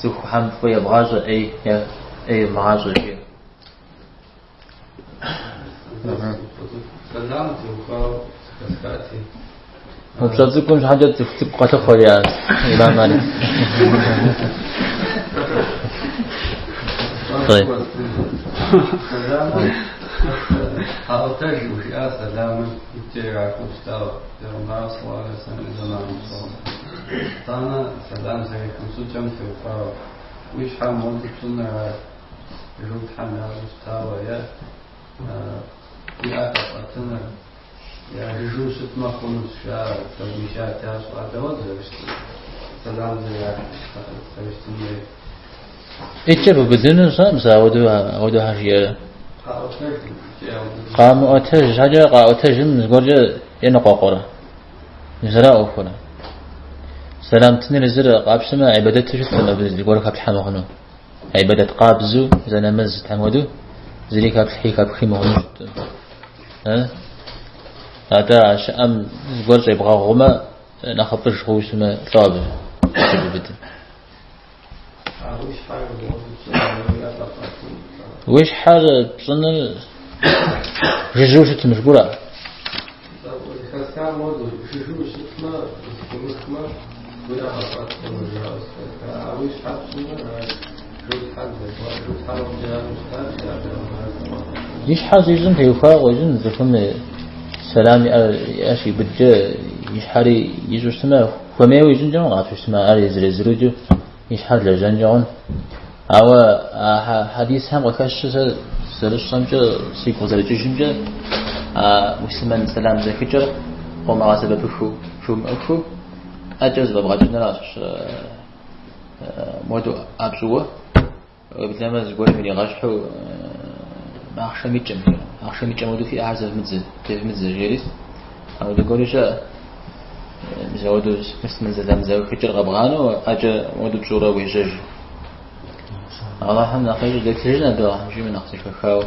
Цӏыхухэм фӏы ебгъащӏэ, ӏей евмыгъащӏэ жиӏэ. Сэлам теухуауэ зэхэсхати. Упщӏэ цӏыкӏум щхьэкӏэ цӏыху цӏыкӏу къэлъыхъуэ жиӏащ имам Малик. Сэламыр къаӏуэтэж жиӏа сэламыр икӏэ ирахыу щытауэ, Бегъымбар саллаллаху алейхи вассалам и зэманым щыгъуэ. Итӏанэ сэлам зэрихын щӏыкӏэм теухуауэ, уи щхьэр моду пщӏыныр ар журтхэм ящӏу щытауэ е уи ӏэр къэпӏэтыныр, е жыжьэу щытмэ хъунущ, жаӏэ, табуишат ящӏ, ар дауэ зэрыщытыр? Сэлам зэрыщытын хуейр. ӏитӏкӏэ бубыдыну сщӏэкъым сэ ауэдэу жиӏэрэ. Къаӏуэтэжым икӏи ауэдэу. Къамыӏуэтэж щхьэкӏэ къаӏуэтэжым зыгуэркӏэ еныкъуэкъуэрэ. Мис ара ӏуэхур. Сэлам тыныр езыр къапщтэмэ, гьибадэту щыткъым, абы зыгуэр хэплъхьэ мыхъуну. Гьибадэт къабзэу зэ нэмэз зытхьэм хуэдэу зыри хэплъхьи хэпхи мыхъуну щыткъым. Атӏэ а щыӏэм зыгуэр щӏебгъэгъумэ, нэхъыфӏыж хъууэ щытмэ, лӏо абы щыбубыдым. Уи щхьэр пщӏыныр жыжьэу щытым жыпӏэра? Зэхэсхам хуэдэу, жыжьэу щытмэ, зэхыумыхмэ. Уи ӏэ къэпӏэт хъуну жаӏэу зэхэсха. А уи щхьэ пщӏыныр журтхьэр журтхьэр яӏэу щытащ, я И щхьэ щӏищӏым теухуауэ къуищӏын, цӏыхум сэлам и ӏэр щиубыдкӏэ и щхьэри ищӏу щытмэ, хуэмейуэ ищӏынкӏэ хъун, къапщтэу щытмэ, ар езыр-езырукӏэ и щхьэр лэжьэнкӏэ хъун. Ауэ а хьэдисхэм къыхэщыр сэ зэрысщӏэмкӏэ, сигу къызэрыкӏыжымкӏэ, а муслъымэн сэлам зэхыкӏэр къомыгъэсэбэпыхыу, жумыӏэхыу, ӏэкӏэ зэфӏэбгъэкӏыныращ мыуэду ӏэ пщӏыуэ. Уеблэмэ зыгуэрым иригъэщхьу махъшэм и кӏэм, махъшэм и кӏэм хуэдэу фи ӏэхэр зэвмыдзэ, зэвмыдзэ, жери. Апхуэдэ гуэри щыӏэ. Мис апхуэдэу муслъымэн сэлам зэхыкӏэр къэбгъанэу, ӏэкӏэ мыуэду пщӏыурэ уежьэж. Аллахьым нэхъ ещӏэ, деплъыжын абы, Аллахьым жиӏэмэ нэхъ зэхэхауэ.